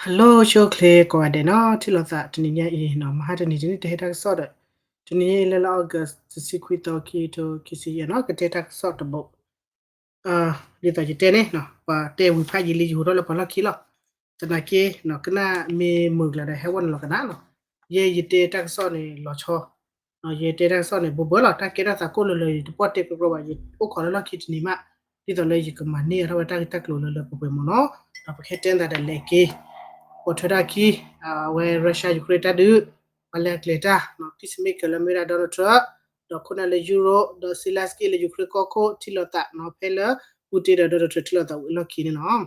Hello ဆိၣ်ချ့ကိးဂၤဒဲးနီၤ, ထံၣ်လိာ်သးတနံၤညါအံၤနီၤ, မဟါတနံၤတနံၤ တဟဲတၢ်ကစီၣ်ဒီး တနံၤညါအံၤလၢလါ August တဆံခွံသီ ခံကထိခံဆံယဲၢ်နီၤ, ကတဲတၢ်ကစီၣ်တဘိ ဒ်သိးယတဲန့ၣ် ပှၤတဲဝံၤဖးယံာ်လံ ယဟူးထီၣ်လၢပှၤလီၢ်ခံလီၤ. သနာ်က့ ကနၣ်မ့ၢ်မုာ်ကျါဒီး ဟဲဝဲနုာ်လီၤကနၣ်နီၤ. ယဲယတဲတၢ်ကစီၣ်န့ၣ်လီၤဆီ ယတဲတၢ်ကစီၣ်န့ၣ် ဘိးဘၢလီၤ, တၢ်ကဲထီၣ်သးကိၣ်လၢလၢ ယတပိာ်တဲကရီဘၣ်, ယအိၣ်ခိးလၢလီၢ်ခံတနံၤမး, ဒ်သိးလၢယကမၤန့ၢ်အထီၣ်ဝဲတၢ်ဂ့ၢ်တၢ်ကျိၤလၢလၢပှဲၤပှဲၤမ့ၢ်နီၤ. ဒီးပကဟဲတဲသးဒီးလဲၤက့ၤ ပိာ်ထွဲတၢ်ခံ အဝဲ Russia Ukraine တၢ်ဒုး ပှၤလဲၤအကျဲၤတၢ် peacemaker လၢမ့ၢ်ဝဲဒၣ် Donald Trump ဒီးခိၣ်နၢ်လၢ Europe ဒီး Zelensky လၢ Ukraine ကီၢ်ခိၣ် ထံၣ်လိာ်သးနီၤ, ဖဲလၢ Putin ဒီး Donald Trump ထံၣ်လိာ်သးဝံၤအလီၢ်ခံန့ၣ်လီၤ.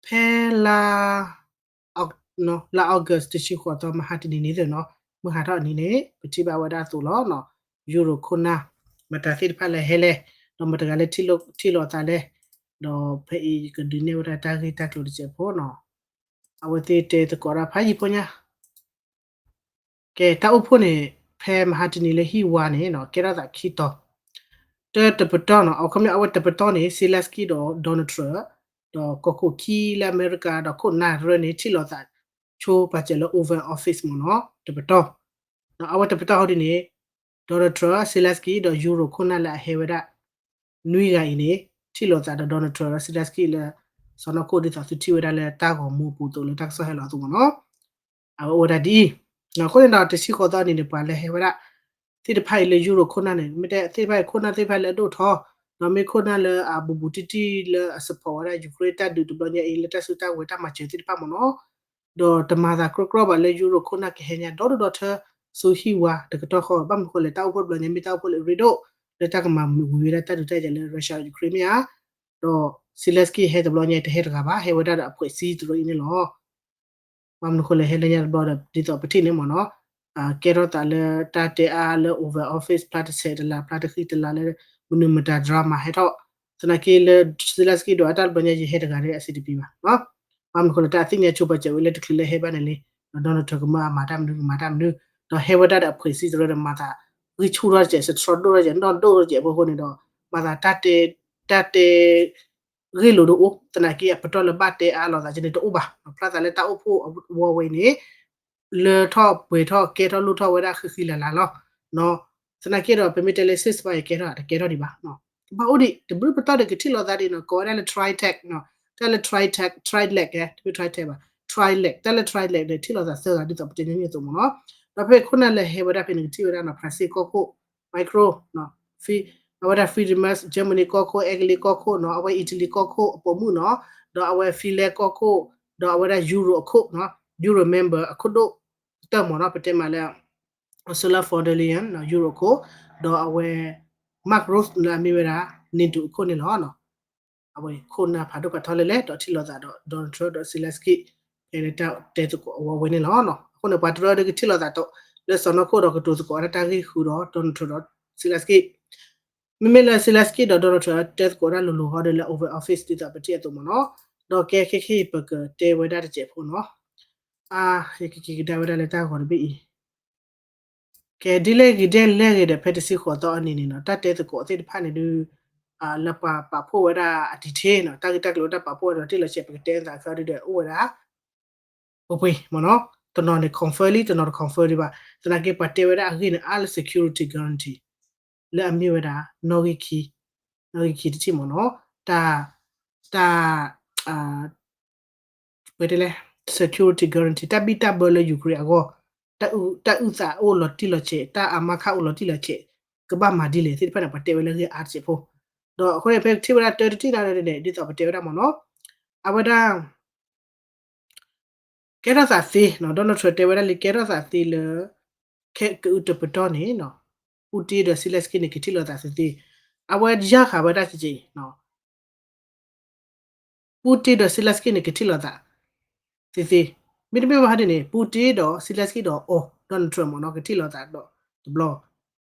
ဖဲလါ လါ August တဆံဃိးသီ မဟါတနံၤန့ၣ်သ့ၣ်နီၤ, မုၢ်ဟါထီၣ်အနံၤန့ၣ် ပထံၣ်ဘၣ်ဝဲဒၣ်အသိးလီၤနီၤ, Europe ခိၣ်နၢ် မတၤသ့ၣ်တဖၣ်လဲၤဟဲလဲၣ်, ဒီးမတၤတဂၤလၢထံၣ်လိာ်သးလဲၣ်, ဒီးဖဲအံၤယကဒုးနဲၣ်ဝဲဒၣ်တၢ်ဂ့ၢ်တၢ်ကျိၤတစဲးဖိနီၤ. အဝဲသ့ၣ်တဲသကိးတၢ်ဖးယံာ်ဖိညါ ကဲ တၢ်အိၣ်ဖှိၣ်န့ၣ် ဖဲမဟါတနံၤလၢဟံၣ်ဝါန့ၣ်နီၤ ကဲထီၣ်သးခံတီၤ, တၢ်တပတီၢ်နီၤ, အခီပညီ အဝဲတပတီၢ်န့ၣ် Zelensky ဒီး Donald Trump ဒီးကီၢ်ခိၣ်ခံလၢအမဲရကၤ ဒီးခိၣ်နၢ်ရၢန့ၣ် ထံၣ်လိာ်သးဆိပာ်စၢၤလၢ Oval Office မ့ၢ်နီၤ, တပတီၢ်. အဝဲတပတီၢ်ဟီဒ်န့ၣ် Donald Trump, Zelensky ဒီး Europe ခိၣ်နၢ်လၢအဟဲဝဲဒၣ် နွံဂၤအံၤန့ၣ် ထံၣ်လိာ်သးဒီး Donald Trump ဒီး Zelensky လၢ စီၢ်နီၤခိၣ် ဒ်သိးသုထံၣ်ဝဲဒၣ်လၢတၢ်ဂီၤမူပူၤသိးလၢတၢ်ကစီၣ်ဟဲလီၤအသိးမ့ၢ်နီၤ. အဝဲအိၣ်ဝဲဒၣ်ဒ်အံၤ, အဃိန့ၣ်ဒီး တဆံဃိးသီအနံၤန့ၣ် ပှၤလၢဟဲဝဲဒၣ် သ့ၣ်တဖၣ်အံၤလၢ Europe ခိၣ်နၢ်န့ၣ် မ့ၢ်တဲသ့ၣ်တဖၣ်အံၤ ခိၣ်နၢ်သ့ၣ်တဖၣ်လၢအဒိၣ်ထီၣ်, ဒီးမ့ၢ်ခိၣ်နၢ်လၢအဘူးဘူးတံၢ်တံၢ်လၢအ support ဝဲဒၣ် Ukraine တၢ်ဒုးတဘျီညါအံၤ လၢတၢ်စုတၢ်ဝဲၤတၢ်မၤစၢၤသ့ၣ်တဖၣ်မ့ၢ်နီၤ, ဒီးတမၤသးကြီကြီဘၣ်လၢ Europe ခိၣ်နၢ်ကဟဲညါ ဒီဒူၣ်ဒီထၢ ဆူဟံၣ်ဝါတကတီၢ်ဃီ, ဘၣ်မနုၤဃိလဲၣ် တၢ်အိၣ်ဖှိၣ်တဘျီညါ မ့ၢ်တၢ်အိၣ်ဖှိၣ်လၢအရ့ဒိၣ် လၢတၢ်ကမၤဝံၤဝဲဒၣ်တၢ်ဒုးတၢ်ယၤလၢ Russia Ukraine မ့ၢ်ဧါ. ဒီး Zelensky ဟဲတဘျီညါ တဟဲတဂၤဘၣ်, ဟဲဝဲဒၣ်ဒီးအဖွဲ့အစည်းတရၢအံၤန့ၣ်လီၤ. ဘၣ်မနုၤဃိလဲၣ် ဟဲလၢညါတဘျီဒီး ဒ်သိးပထံၣ်န့ၣ်မ့ၢ်နီၤ, ကဲထီၣ်သးလၢတၢ်တဲအါလၢ Oval Office ဖျါတဆဲးတလါ ဖျါတဃံတလါလၢ မနုၤမတၤ drama ဟဲထီၣ်, သနာ်က့လၢ Zelensky ဒိးအတၢ်တဘျီညါ ယဟဲတဂၤဒီးအဆင်တပြေဘၣ်. ဘၣ်မနုၤဃိလဲၣ် တၢ်အသ့ၣ်ညါဆိပာ်စၢၤဝဲလၢတချုးလၢဟဲဘၣ်န့ၣ်လံ, Donald Trump ကမၤအမၤတၢ်မနုၤ ကမၤတၢ်မနုၤ, ဒီးဟဲဝဲဒၣ်ဒီးအဖွဲ့အစည်းတရၢဒီး မၤသးဂံၢ်ဆူၣ်ထီၣ်တစဲး စထြီဒိၣ်ထီၣ်တစဲး နီၢ်ဒိၣ်ထီၣ်တစဲးအဖီခိၣ်န့ၣ်ဒီး မၤသးတၢ်တဲ တၢ်တဲ ဂ့ၢ်လိာ်တအိၣ်, သနာ်က့အပတီၢ်လၢဘၣ်တဲအါလိာ်သးကန့ၣ်တအိၣ်ဘၣ်, ဖျါသးလၢတၢ်အိၣ်ဖှိၣ်အဝဲအံၤန့ၣ် လၢထီၣ်ပှဲၤထီၣ်ကဲထီၣ်လိၣ်ထီၣ်ဝဲဒၣ်ဃံဃံလၤလၤလီၤ. သနာ်က့ဒီး ပမ့ၢ်တဲလၢ ceasefire ကဲထီၣ် တကဲထီၣ်ဒံးဘၣ်. ကဘၣ်အိၣ်ဒံး တဘျုးပတီၢ်ဒီးကထံၣ်လိာ်သးဒံးနီၤ, ကိးဝဲဒၣ်လၢ trilateral နီၤ, တၢ်လၢ trilateral, trilateral ကဲ တမ့ၢ် trilateral ဘၣ်, trilateral, တၢ်လၢ trilateral န့ၣ် ထံၣ်လိာ်သးသၢဂၤဒ်သိးပတဲညီနုၢ်အသိးမ့ၢ်နီၤ. ဒီးဖဲခိၣ်နၢ်လၢဟဲဝဲဒၣ်ဖဲန့ၣ် ကထံၣ်ဝဲဒၣ်နီၤ ဖရၣ်စ့ၣ်ကီၢ်ခိၣ် Macron အဝဲဒၣ် Friedman, Germany ကီၢ်ခိၣ်, အဲကလံးကီၢ်ခိၣ်နီၤ, အဝဲ Italy ကီၢ်ခိၣ်အပိာ်မုၣ်နီၤ, ဒီးအဝဲ Finland ကီၢ်ခိၣ်, ဒီးအဝဲဒၣ် Euro အခိၣ်နီၤ, Euro member အခိၣ်ဒိၣ်ကတၢၢ်မ့ၢ်နီၤ, ပတဲမးလၢ Ursula von der Leyen နီၤ Euro အခိၣ်, ဒီးအဝဲ Mark Rutte လၢအမ့ၢ်ဝဲဒၣ် NATO အခိၣ်န့ၣ်လီၤ. အဝဲခိၣ်နၢ်ဖးဒိၣ်ဖးထီလဲၣ်လဲၣ် ဒီးထံၣ်လိာ်သးဒီး Donald Trump ဒီး Zelensky ဖဲလၢတၢ်တဲသကိးအဝဲန့ၣ်လီၤ. အဃိန့ၣ် ပှၤတရၢဒီးကထံၣ်လိာ်သးဒီး လၢစီၢ်နီၤခိၣ်ဒီးကတိၤသကိးဝဲဒၣ်တၢ်ဂ့ၢ်ဃုာ်ဒီး Donald Trump ဒီး Zelensky မ့မ့ၢ်လၢ Zelensky ဒီး Donald Trump တဲသကိးဝဲဒၣ်လိၤလိၤဟီဒီးလၢ Oval Office ဒ်သိးပထံၣ်အသိးမ့ၢ်နီၤ, ဒီးကဲခဲခဲအံၤ ပကတဲဝဲဒၣ်တစဲးဖိနီၤ. အါ ယကက့ၤကဒါဝဲဒၣ်လၢတၢ်ဂီၤတဘ့ၣ်အံၤ, ကဲ ဒ်လဲၣ်ဂ့ၤဒ်လဲၣ်ဂ့ၤဒီး ဖဲတဆံဃိးသီအနံၤန့ၣ်နီၤ တၢ်တဲသကိးသ့ၣ်တဖၣ်န့ၣ်ဒုး လၢပှၤပာ်ဖှိၣ်ဝဲဒၣ်အ detail နီၤ, တၢ်ဂ့ၢ်တၢ်ကျိၤလၢတၢ်ပာ်ဖှိၣ်ဝဲဒီး တ့ၢ်လီၤဆဲး ပကတဲသးခဲဒုးဒီး အိၣ်ဝဲဒၣ် ပှဲၤပှဲၤမ့ၢ်နီၤ, တနီၤန့ၣ် confirm လံ တနီၤတ confirm ဒံးဘၣ်. သနာ်က့ပှၤတဲဝဲဒၣ်အဂ့ၢ်န့ၣ် အါလၢ security guarantee လၢအမ့ၢ်ဝဲဒၣ် နီၣ်ဂံၢ်ခံ, နီၣ်ဂံၢ်ခံတထံၣ်မ့ၢ်နီၤ, တၢ် တၢ် ပတဲလဲၣ် security guarantee တၢ်ဘံၣ်တၢ်ဘၢလၢ Ukraine အဂီၢ်, တၢ်အုၣ်သးအိၣ်လီၤတံၢ်လီၤဆဲး, တၢ်အါမးခးအိၣ်လီၤတံၢ်လီၤဆဲး, ကဘၣ်မၤဒ်လဲၣ်သ့ၣ်တဖၣ်န့ၣ် ပှၤတဲဝဲလၢဂ့ၢ်အါတစဲးဖိ. ဒီးအဃိန့ၣ် ဖဲထံၣ်ဝဲဒၣ်တၢတထံၣ်နၤန့ၣ် ဒ်သိးပတဲဝဲဒၣ်မ့ၢ်နီၤ, အဝဲဒၣ် ကဲထီၣ်သးသ့နီၤ, Donald Trump တဲဝဲဒၣ်လံ ကဲထီၣ်သးသ့လၢ ခဲကအုတပတီၢ်န့ၣ်နီၤ, Putin ဒီး Zelensky န့ၣ် ကထံၣ်လိာ်သးသ့သ့, အဝဲယၢ်ဃာ်ဝဲဒၣ်ကက့ၤနီၤ Putin ဒီး Zelensky န့ၣ် ကထံၣ်လိာ်သး သ့သ့, မ့တမ့ၢ်ဘၣ်ဟီဒ်န့ၣ် Putin ဒီး Zelensky ဒီးအီၤ Donald Trump မ့ၢ်နီၤ ကထံၣ်လိာ်သးဒီးတဘျီ,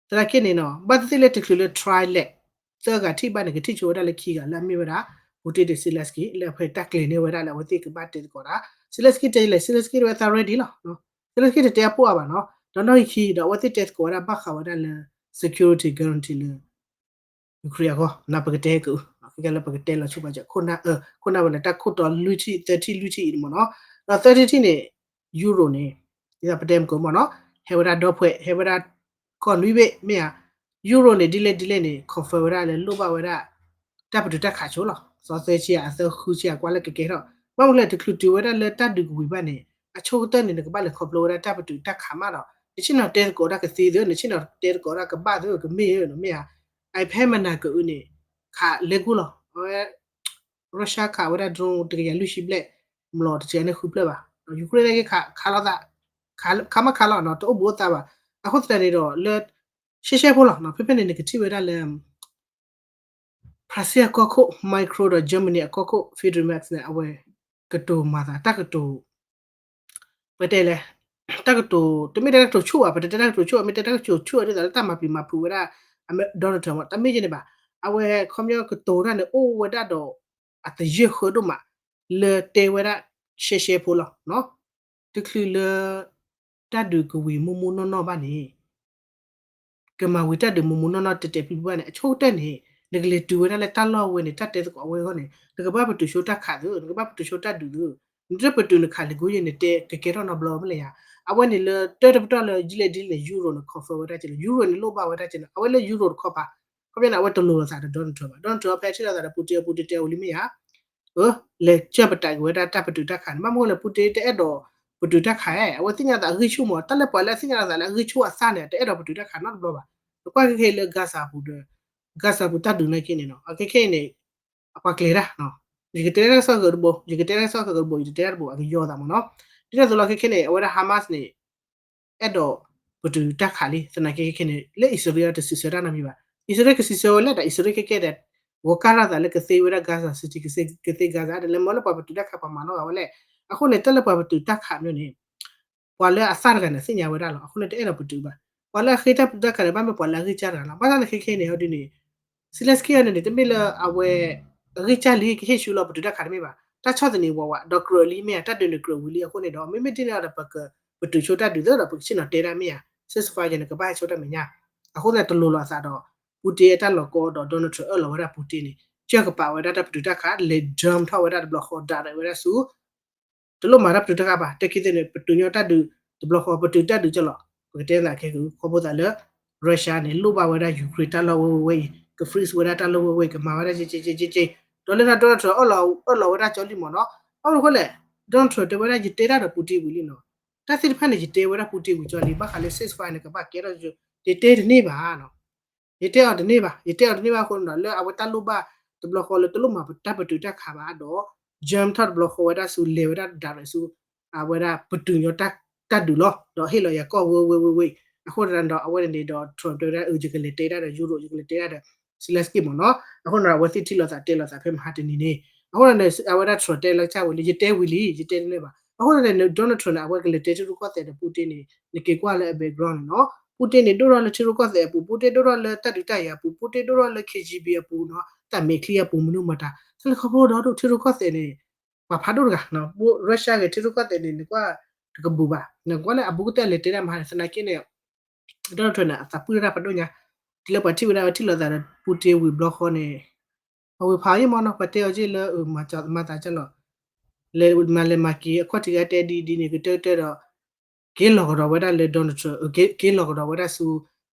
သနာ်က့န့ၣ်နီၤ ဘၣ်သ့ၣ်သ့ၣ်လၢတချုးလၢ trilateral သၢဂၤထံၣ်ဘၣ်န့ၣ် ကထံၣ်ဆိဝဲဒၣ်လၢခံဂၤလၢအမ့ၢ်ဝဲဒၣ် Putin ဒီး Zelensky လၢအဖဲတၢ်ကျဲၤန့ၢ်ဝဲဒၣ်လၢအဝဲသ့ၣ်ကဘၣ်တဲသကိးတၢ်, Zelensky တဲလဲၣ် Zelensky တဲဝဲသး ready လီၤ, Zelensky တတဲအပှၢ်ဘၣ်နီၤ, ဒီးနီၣ်ဂံၢ်ခံဒီးအဝဲသ့ၣ်တဲသကိးဝဲဒၣ်ဘၣ်ဃးဝဲဒၣ်လၢ security guarantee လၢ Ukraine အဂီၢ် နပကတဲကအု ကဲလၢပကတဲလီၤဆိပာ်စၢၤ ခိၣ်နၢ်အၢ ခိၣ်နၢ်ဝဲလၢတၢ်ခိၣ်တီလွံၢ်ထံၣ်သၢထံၣ်လွံၢ်ထံၣ်အံၤန့ၣ်မ့ၢ်နီၤ, ဒီးသၢထံၣ်ထံၣ်န့ၣ် Euro န့ၣ် ဒ်သိးပတဲမုၢ်ကီၢ်မ့ၢ်နီၤ ဟဲဝဲဒၣ်ဒီဖှဲး ဟဲဝဲဒၣ်ကီၢ်နွံဘ့ၣ်မ့ၢ်ဧါ, Euro န့ၣ် ဒ်လဲၣ်ဒ်လဲၣ်န့ၣ် confirm ဝဲဒၣ်လၢလိၣ်ဘၣ်ဝဲဒၣ် တၢ်ပတုာ်တၢ်ခးဆိလီၤ. သီသၢဆံဧါ အသၢဃုဆံဧါ ကွၢ်လၢကကဲထီၣ် ဘၣ်မနုၤလဲၣ် တချုးတုၤဝဲဒၣ်လၢတၢ်ဒုးကဝံၤဘၣ်န့ၣ် အဆိကတၢၢ်န့ၣ် နကဘၣ်လဲၤခီဖျိဝဲဒၣ်တၢ်ပတုာ်တၢ်ခးမးဒီး နဆ့ၣ်နီၤတဲသကိးတၢ်ကသ့သ့ နဆ့ၣ်နီၤတဲသကိးတၢ်ကဘၣ်သ့ ကမ့ၢ်ဧါ မ့ၢ်ဧါ, အဖဲမနၤကအုန့ၣ် ခးလဲၤကူလီၤ. အဝဲ Russia ခးဝဲဒၣ် drone တကယၤလွံၢ်ဆံဘျဲၣ် မျိာ်တကယၤန့ၣ်ဃုဖျၢၣ်ဘၣ်, Ukraine န့ၣ်ခးခးလိာ်သး ခးမးခးလီၤနီၤ တအိၣ်ဘူးအိၣ်သးဘၣ်. အဃိသတးန့ၣ်ဒီးလၢ ရှဲရှဲဖိလီၤနီၤ ဖဲဖဲန့ၣ် နကထံၣ်ဝဲဒၣ်လၢ Prussia အကီၢ်ခိၣ် Micro ဒီး Germany အကီၢ်ခိၣ် Friedrich Merz န့ၣ် အဝဲကတိၤမၤသး တၢ်ကတိၤ ပတဲလဲၣ် တၢ်ကတိၤ တမ့ၢ်တဲတၢ်ကတိၤဆူၣ်ဘၣ် ပတတဲတၢ်ကတိၤဆူၣ် မ့ၢ်တဲတၢ်ကတိၤဆူၣ်ဒ်သိးလၢတၢ်မၤပျံၤမၤဖုးဝဲဒၣ် Donald Trump တမ့ၢ်ကန့ၣ်ဘၣ်. အဝဲခီပညီကတိၤတၢ်န့ၣ် အိၣ်ဝဲဒၣ်ဒီး အသယုၢ်ဃၢဒိၣ်မး လၢတဲဝဲဒၣ်ရှဲရှဲဖိလီၤ. တချုးလၢ တၢ်ဒုးကဝံၤမိၢ်မိၢ်နီၢ်နီၢ်ဘၣ်န့ၣ် ကမၤဝံၤတၢ်ဒုးမိၢ်မိၢ်နီၢ်နီၢ်တဲာ်တဲာ်ဖျုးဖျုးဘၣ်န့ၣ် အဆိကတၢၢ်န့ၣ် နကလဲၤတုၤဝဲဒၣ်လၢတၢ်လီၢ်ဝဲန့ၣ် တၢ်တဲသကိးအဝဲအဂီၢ်န့ၣ် နကဘၣ်ပတုာ်ဆိတၢ်ခးသု နကဘၣ်ပတုာ်ဆိတၢ်ဒုးသု နတပတုာ်နခးလံာ်ကူယဲၢ်န့ၣ် တဲကကဲထီၣ်နီတဘျီမ့ၢ်လၢယၤ. အဝဲန့ၣ်လၢတၢတပတီၢ်လၢ ဒ်လဲၣ်ဒ်လဲၣ်န့ၣ် Euro န့ၣ် confirm ဝဲဒၣ်က့လီၤ Euro န့ၣ်လိၣ်ဘၣ်ဝဲဒၣ်က့လီၤ အဝဲလၢ Euro တခီပၤ ခီပညီန့ၣ် အဝဲတလိၤလိာ်သးဒီး Donald Trump ဘၣ် Donald Trump ဖဲထံၣ်လိာ်သးဒီး Putin Putin တဲဝံၤလံမ့ၢ်ဧါ လဲၤကၢၢ်ပတာ်က့ၤဝဲဒၣ်တၢ်ပတုာ်တၢ်ခးန့ၣ် ဘၣ်မနုၤလဲၣ် Putin တအဲၣ်ဒိးပတုာ်တၢ်ခးဧါ အဝဲသ့ၣ်ညါသးအဂံၢ်ဆူၣ်မး တၢ်လၢပှၤလၢအသ့ၣ်ညါလိာ်သးလၢအဂံၢ်ဆူၣ်အသၣ်န့ၣ် တအဲၣ်ဒိးပတုာ်တၢ်ခးနီတဘျီဘၣ်. နကွၢ်ခဲခဲအံၤလၢ Gaza ပူၤဒီး Gaza ပူၤတၢ်ဒုးနာ်က့န့ၣ်နီၤ အခဲခဲအံၤန့ၣ် အပှၤကျဲၤတၢ် ယကတဲတၢ်ကစီၣ်ဂ့ၤတဘိ ယကတဲတၢ်ကစီၣ်ဂ့ၤတဘိ ယတတဲတၢ်တဘိ အကယီၤသးမးနီၤ. ဒ်န့ၣ်အသိးလီၤ ခဲခဲန့ၣ် အဝဲဒၣ် Hamas န့ၣ် အဲၣ်ဒိးပတုာ်တၢ်ခးလံ သနာ်က့ခဲခဲန့ၣ် လၢအံၣ်စရ့လးတစံးဆၢတၢ်နီတမံၤဘၣ်. အံၣ်စရ့လးကစံးဆၢဝဲလဲၣ်ဒီး အံၣ်စရ့လးခဲခဲဒီး ဂီၤကၢ်ထီၣ်သးလၢကသ့ဝဲဒၣ် Gaza City ကသ့ Gaza ဒီးလဲၤမ့ၢ်လၢပှၤပတုာ်တၢ်ခးပှၤမၤနီၣ်ဂၤဝဲလဲၣ်. အဃိန့ၣ် တၢ်လၢပှၤပတုာ်တၢ်ခးမ့ၢ်န့ၣ် ပှၤလၢအသၣ်တဂၤန့ၣ် သ့ၣ်ညါဝဲဒၣ်လီၤ. အဃိန့ၣ် တအဲၣ်ဒိးပတုာ်ဘၣ်. ပှၤလၢအဃ့တၢ်ပတုာ်တၢ်ခးန့ၣ် ဘၣ်မ့ၢ်ပှၤလၢအဂံၢ်စၢ်တဂၤလီၤ. ဘၣ်ဆၣ်န့ၣ်ခဲခဲန့ၣ် ဟီဒုန့ၣ် Zelenskyy အံၤန့ၣ် တမ့ၢ်လၢအဝဲ အဂံၢ်စၢ်လံ ကဟ့ၣ်ဆူလီၤပတုာ်တၢ်ခးတမ့ၢ်ဘၣ်. တၢ်ဆီၣ်သနံးဝးဝး ဒီးကြၢးလံမ့ၢ်ဧါ တၢ်ဒုးန့ၣ်ကြၢးဝံၤလံအဃိန့ၣ်ဒီး မ့မ့ၢ်ဒ်န့ၣ်ဒီး ပကပတုာ်ဆိတၢ်ဒုးသ့ဒီး ပကဆ့ၣ်နီၤတဲတၢ်မ့ၢ်ဧါ ceasefire န့ၣ် ကဘၣ်ဟဲဆိတၢ်မဲာ်ညါ. အဃိသတးန့ၣ် တလိၤလိာ်အသးဒီး Putin အတၢ်လီၤကီဒီး Donald Trump အၢၣ်လီၤဝဲဒၣ် Putin န့ၣ် ကၢၢ်ကပာ်ဝဲဒၣ်တၢ်ပတုာ်တၢ်ခး လဲၤ jump ထီၣ်ဝဲဒၣ်တဘျီဃီ direct ဝဲဒၣ်ဆူ တလိၣ်မၤတၢ်ပတုာ်တၢ်ခးဘၣ် တၢ်ခံသ့ၣ်န့ၣ် ပတုာ်ညီတၢ်ဒုး တဘျီဃီ ပတုာ်တၢ်ဒုးကလီၤ. ပကတဲသးခဲက ခီဖျိသးလၢ Russia န့ၣ် လိၣ်ဘၣ်ဝဲဒၣ် Ukraine တၢ်လီၢ်ဝဲဝဲဝဲအံၤ က freeze ဝဲဒၣ်တၢ်လီၢ်ဝဲဝဲအံၤ ကမၤဝဲဒၣ်ကကကကက ဒီးလၢတၢ် Donald Trump အၢၣ်လီၤဝဲဒၣ်ကၠီလံမ့ၢ်နီၤ. ဘၣ်မနုၤအဃိလဲၣ် Donald Trump တဲဝဲဒၣ် ယတဲတၢ်ဒီး Putin ဝံၤလံနီၤ. တၢ်သ့ၣ်တဖၣ်န့ၣ် ယတဲဝဲဒၣ် Putin ဝံၤကၠီလံ ဘၣ်ဃးလၢ ceasefire န့ၣ် ကဘၣ်ကဲထီၣ် ယတဲတန့ၢ်ဘၣ်နီၤ. ယတဲအီၤတန့ၢ်ဘၣ် ယတဲအီၤတန့ၢ်ဘၣ်အဃိန့ၣ်ဒီး လၢအဝဲတၢ်လိၣ်ဘၣ်တဘျီဃီလၢတလိၣ်မၤတၢ်ပတုာ်တၢ်ခးဘၣ်ဒီး jump ထီၣ်တဘျီဃီဝဲဒၣ်ဆူ လဲၤဝဲဒၣ် direct ဆူ အဝဲဒၣ်ပတုာ်ညီတၢ်ဒုးလီၤ ဒီးဟ့ၣ်လီၤယၤကီၢ်ဝဲဝဲဝဲဝဲအံၤ အဃိသတးဒီး အဝဲန့ၣ်န့ၣ်ဒီး Trump တဲဝဲဒၣ် ယကလဲၤတဲတၢ်ဒီး Europe ယကလဲၤတဲတၢ်ဒီး Zelenskyy မ့ၢ်နီၤ. အဃိန့ၣ်ဒီး အဝဲသ့ၣ်ထံၣ်လိာ်သးတဲလိာ်သးဖဲမဟါတနံၤန့ၣ် အဃိန့ၣ် အဝဲဒၣ် Trump တဲလီၤကစၢ်ဝံၤလံ ယတဲဝံၤလံ ယတဲတန့ၢ်ဘၣ်. အဃိန့ၣ် Donald Trump န့ၣ် အဝဲကလဲၤတဲထံရူၢ်ကီၢ်သဲးဒီး Putin န့ၣ် နက့ၤကွၢ်လၢအ background န့ၣ်နီၤ Putin န့ၣ် ဒိၣ်ထီၣ်လၢထံရူၢ်ကီၢ်သဲးအပူၤ Putin ဒိၣ်ထီၣ်လၢတၢ်ဒုးတၢ်ယၤအပူၤ Putin ဒိၣ်ထီၣ်လၢ KGB အပူၤနီၤ တၢ်မဲာ်ချံအပူၤ မနုၤမတၤ တၢ်လဲၤခီဖျိဒီးဒိၣ်ထံရူၢ်ကီၢ်သဲးန့ၣ် ပှၤဖးဒိၣ်တဂၤ Russia ဂ့ၤ ထံရူၢ်ကီၢ်သဲးန့ၣ် နကွၢ်တကဘူၣ်ဘၣ် နကွၢ်လၢအဘူးကတၢၢ်လဲၤတဲတၢ်မဟါန့ၣ် သနာ်က့န့ၣ် Donald Trump န့ၣ် အသးပှၢ်တၢ်ဖးဒိၣ်ညါ တုၤလၢပှၤထံၣ်ဝဲဒၣ်ဝဲထံၣ်လိာ်သးဒီး Putin ဝံၤဘျီဃီန့ၣ် အဝဲဖးယံာ်မးနီၤ ပှၤတဲအီၤက့ၢ်လၢ မၤသးကၢ်လီၤ လဲၤမၤလဲၤမၤက့ၤ အခီၣ်ထံးဂၤတဲဒ်ဒ်န့ၣ် ကတၢၢ်ကတၢၢ်ဒီး က့ၤလီၤကဒီးဝဲဒၣ်လၢ Donald Trump က့ၤလီၤကဒီးဝဲဒၣ်ဆူ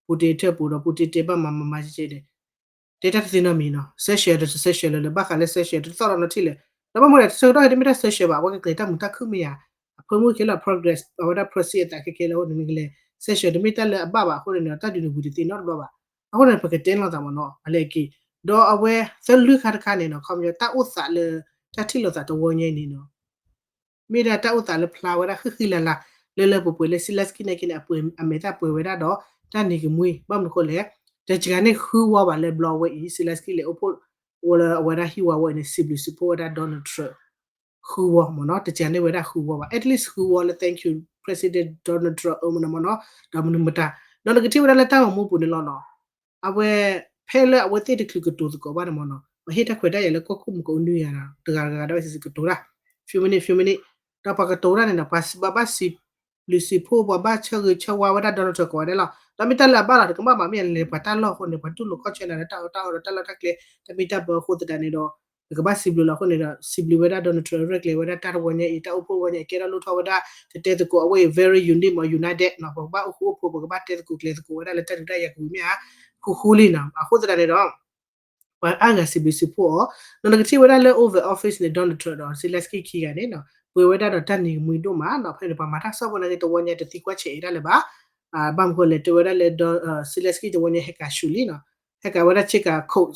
Putin ထၢၣ်ပူၤဒီး Putin တဲဘၣ်မၤမၤမၤကဲကဲန့ၣ် တဲတၢ်တသ့နီတမံၤနီၤ စဲးဆှၢဒီး စဲးဆှၢလၢလၢ ဘၣ်ဃးလၢစဲးဆှၢတသီၣ်ဒီးနီတထံၣ်လဲၣ် ဒီးဘၣ်မနုၤလဲၣ် ဆၢကတီၢ်တမ့ၢ်တၢ်စဲးဆှၢဘၣ် အဝဲကကျဲၤတၢ်မုာ်တၢ်ခုၣ်မ့ၢ်ဧါ အဖၢမုၢ်က့ၤလီၤ progress အဝဲဒၣ် proceed အသးခဲခဲလၢအဃိန့ၣ် နကလဲၤ စဲးဆှၢတမ့ၢ်တၢ်လၢအဘၣ်ဘၣ် အဃိန့ၣ် တၢ်ဒုးန့ၣ်ဝံၤတသ့နီတဘျီဘၣ် အဃိန့ၣ် ပကတဲလိာ်သးမ့ၢ်နီၤ အလဲၤက့ၤ ဒီးအဝဲသလုၢ်ခါတခါန့ၣ်နီၤ ခီပညီ တၢ်အိၣ်သးလၢ တၢ်ထံၣ်လိာ်သးတဝီညါအံၤန့ၣ်နီၤ မ့ၢ်ဒၣ်တၢ်အိၣ်သးလၢဖျါဝဲဒၣ်ဃံဃံလၤလၤ လၢလၢပှဲၤပှဲၤလၢ Zelenskyy နာ်က့န့ၣ် အမဲာ်သၣ်ပှဲၤဝဲဒၣ်ဒီး တၢ်နံၤကမှံ ဘၣ်မနုၤအဃိလဲၣ် တစှၤန့ၢ်ဃုဝီဘၣ်လၢဘျီဝဲအံၤ Zelenskyy လဲၤအိၣ်ဖှိၣ် အိၣ်လၢအဝဲဒၣ်ဟံၣ်ဝါဝဲအံၤန့ၣ် စံးဘျုးစံးဖှိၣ်ဝဲဒၣ် Donald Trump ဃုဝီမ့ၢ်နီၤ တစှၤန့ၢ်ဝဲဒၣ်ဃုဝီဘၣ် at least ဃုဝီလၢ thank you President Donald Trump အၢမ့ၢ်နီၤမ့ၢ်နီၤ ဒီးမနုၤမတၤ ဒီးနကထံၣ်ဝဲဒၣ်လၢတၢ်ဂီၤမူပူၤန့ၣ်လီၤနီၤ အဝဲ ဖဲလၢအဝဲသ့ၣ်တချုးကတိၤသကိးဘၣ်န့ၣ်မ့ၢ်နီၤ ပှၤဟ့ၣ်တၢ်ခွဲးတၢ်ယာ်လၢကီၢ်ခိၣ်မူကအိၣ်နွံဂၤနီၤ တဂၤတဂၤဒီးဝဲစံးစံးကတိၤတၢ် few minute few minute ဒီးပှၤကတိၤတၢ်န့ၣ်နီၤ ပှၤဘၣ်စံးဘျုးစံးဖှိၣ် ပှၤဘၣ်ဆၢဂ့ၤဆၢဝါဝဲဒၣ် Donald Trump ကိးဂၤဒဲးလီၤ. ဒီးမ့ၢ်တၢ်လၢအဘၣ်လီၤ တကမၣ်ဘၣ် မ့ၢ်လဲၤပှၤတၢ်လီၢ်အဃိန့ၣ် ပှၤတူၢ်လိာ်ခီၣ်ဆၢလၢတၢ်အီၣ်တၢ်အီဒီးတၢ်လီၢ်တၢ်ကျဲ တၢ်မ့ၢ်တၢ်ဘၢအဃိသတးန့ၣ်ဒီး ပကဘၣ်စံးဘျုးလီၤအဃိန့ၣ်ဒီး စံးဘျုးဝဲဒၣ် Donald Trump ရဲၣ်ကျဲၤဝဲဒၣ်တၢ်တဝီညါအံၤ တၢ်အိၣ်ဖှိၣ်တဝီညါအံၤ ကဲထီၣ်လိၣ်ထီၣ်ဝဲဒၣ် တတဲသကိးအဝဲအံၤ very unique မ့ၢ် united နီၤ ပကဘၣ်အိၣ်ဃူအိၣ်ဖိး ပကဘၣ်တဲသကိးကျဲၤသကိးဝဲဒၣ်လၢတၢ်ဒုးတၢ်ယၤကဝံၤမ့ၢ်ဧါ ဃူဃူလံနီၤ အဃိသတးန့ၣ်ဒီး ပှၤအါဂၤစံးဘျုးစံးဖှိၣ်အီၤ ဒီးနကထံၣ်ဝဲဒၣ်လၢ Oval Office န့ၣ် Donald Trump ဒီး Zelensky ခံဂၤန့ၣ်နီၤ ပှဲၤဝဲဒၣ်ဒီးတၢ်နံၤကမှံဒိၣ်မးနီၤ ဖဲန့ၣ် ပှၤမၤတၢ်ကစီၣ်ဖိနာ်က့ တဝီညါတသံကွၢ်ဆဲးအံၤဒၣ်လၢၤဘၣ် ဘၣ်မနုၤဃိလဲၣ် တဲဝဲဒၣ်လၢ Zelensky တဝီညါဟဲကၤဆူၣ်လံနီၤ ဟဲကၤဝဲဒၣ်ဆ့ကၤ coat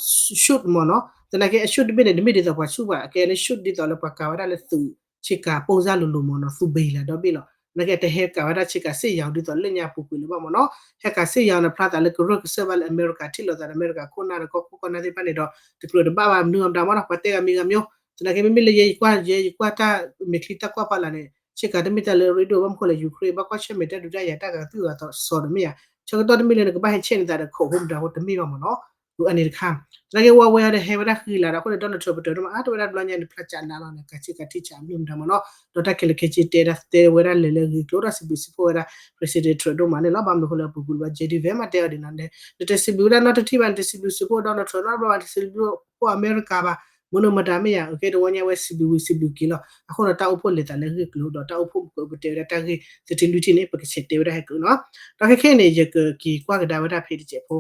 suit မ့ၢ်နီၤ သနာ်က့အ suit တဘ့ၣ်န့ၣ် တမ့ၢ်ဒ်သိးပှၤဆူၣ်ဘၣ် အကဲလၢ suit ဒ်သိးလၢပှၤကၤဝဲဒၣ်လၢသုး ဆ့ကၤပိၢ်စၢ်လိၤလိၤမ့ၢ်နီၤ သူဘံၤလးဒီဘ့ၣ်လီၤ သနာ်က့တဟဲကၤဝဲဒၣ်ဆ့ကၤစ့ၣ်ယၤဒ်သိးလၢညါပူၤကွံာ်လၢၤဘၣ်မ့ၢ်နီၤ ဟဲကၤစ့ၣ်ယၤန့ၣ် ဖျါသးလၢကရၢၢ်ကစၢၢ်ဘၣ်လၢအမဲရကၤထံၣ်လိာ်သးဒီးအမဲရကၤခိၣ်နၢ်ဒီးကီၢ်ခိၣ်ကီၢ်နၢ်သ့ၣ်တဖၣ်န့ၣ်ဒီး တကြၢးတဘၣ်ဘၣ် မနုၤအမတၤမ့ၢ်နီၤ ပှၤတဲဂၤမံၤဂၤမံၤ သနာ်က့မ့မ့ၢ်လၢယဲယကွၢ်ယဲယကွၢ်တၢ်မဲာ်ချံတၢ်ကွၢ်ဖီလာ်န့ၣ် ဆ့ကၤတမ့ၢ်တၢ်လၢအရ့ဒိၣ် ဘၣ်မနုၤဃိလဲၣ် Ukraine ဘၣ်ကွၢ်ဆၢၣ်မဲာ်တၢ်ဒုးတၢ်ယၤတၢ်ဂၤသုၣ်ဂၤစီၤဒီးမ့ၢ်ဧါ ဆၢကတီၢ်တမ့ၢ်လၢနကဘၣ်ဟဲဆဲးန့ၢ်သးဒီးခိးဖိမတၤဖိတမ့ၢ်ဘၣ်မ့ၢ်နီၤ အန့ၣ်တခါ သနာ်က့ဝဲဝဲဒီးဟဲဝဲဒၣ်ဃံလၤဒီး အဃိန့ၣ် Donald Trump ပတၢၢ်ဒိၣ်မးအါတဝဲဒၣ်တဘျီညါန့ၣ် ဖျါကၠးနးလီၤန့ၣ် ကၤဆ့ကၤထံဆးမနုၤမတၤမ့ၢ်နီၤ ဒီးတၢ်ခဲလၢာ်ခဲဆ့တဲဒၣ်တဲဝဲဒၣ်လဲၤလၢအဂ့ၢ်ကျိၤဒီးစံးဘျုးစံးဖှိၣ်ဝဲဒၣ် President Trump ဒိၣ်မးန့ၣ်လီၤ ဘၣ်မနုၤဃိလၢအပူၤကွံာ်ဘၣ် J D Vance မ့ၢ်တဲအီၤဒ်နီၤ နတစံးဘျုးဝဲဒၣ်နီတထံၣ်ဘၣ် နတစံးဘျုးစံးဖှိၣ် Donald Trump နီတဘျီဘၣ် နတစံးဘျုးဖှိၣ်အမဲရကၤဘၣ် မနုၤမတၤမ့ၢ်ယၤ အကဲတဝီညါဝဲစံးဘျုးဝံၤစံးဘျုးက့ၤလီၤ အဃိဒီးတၢ်အိၣ်ဖှိၣ်လဲၤသးလၢအဂ့ၢ်ကျိၤဒီးတၢ်အိၣ်ဖှိၣ်ပတဲဝဲဒၣ်တၢ်ဂ့ၢ်သထံလွံၢ်ထံၣ်န့ၣ် ပကဆဲးတဲဝဲဒၣ်ဟဲက့ၤနီၤ ဒီးခဲခဲအံၤန့ၣ် ယကက့ၤကွၢ်ကဒါဝဲဒၣ်ဖဲတစဲးဖိ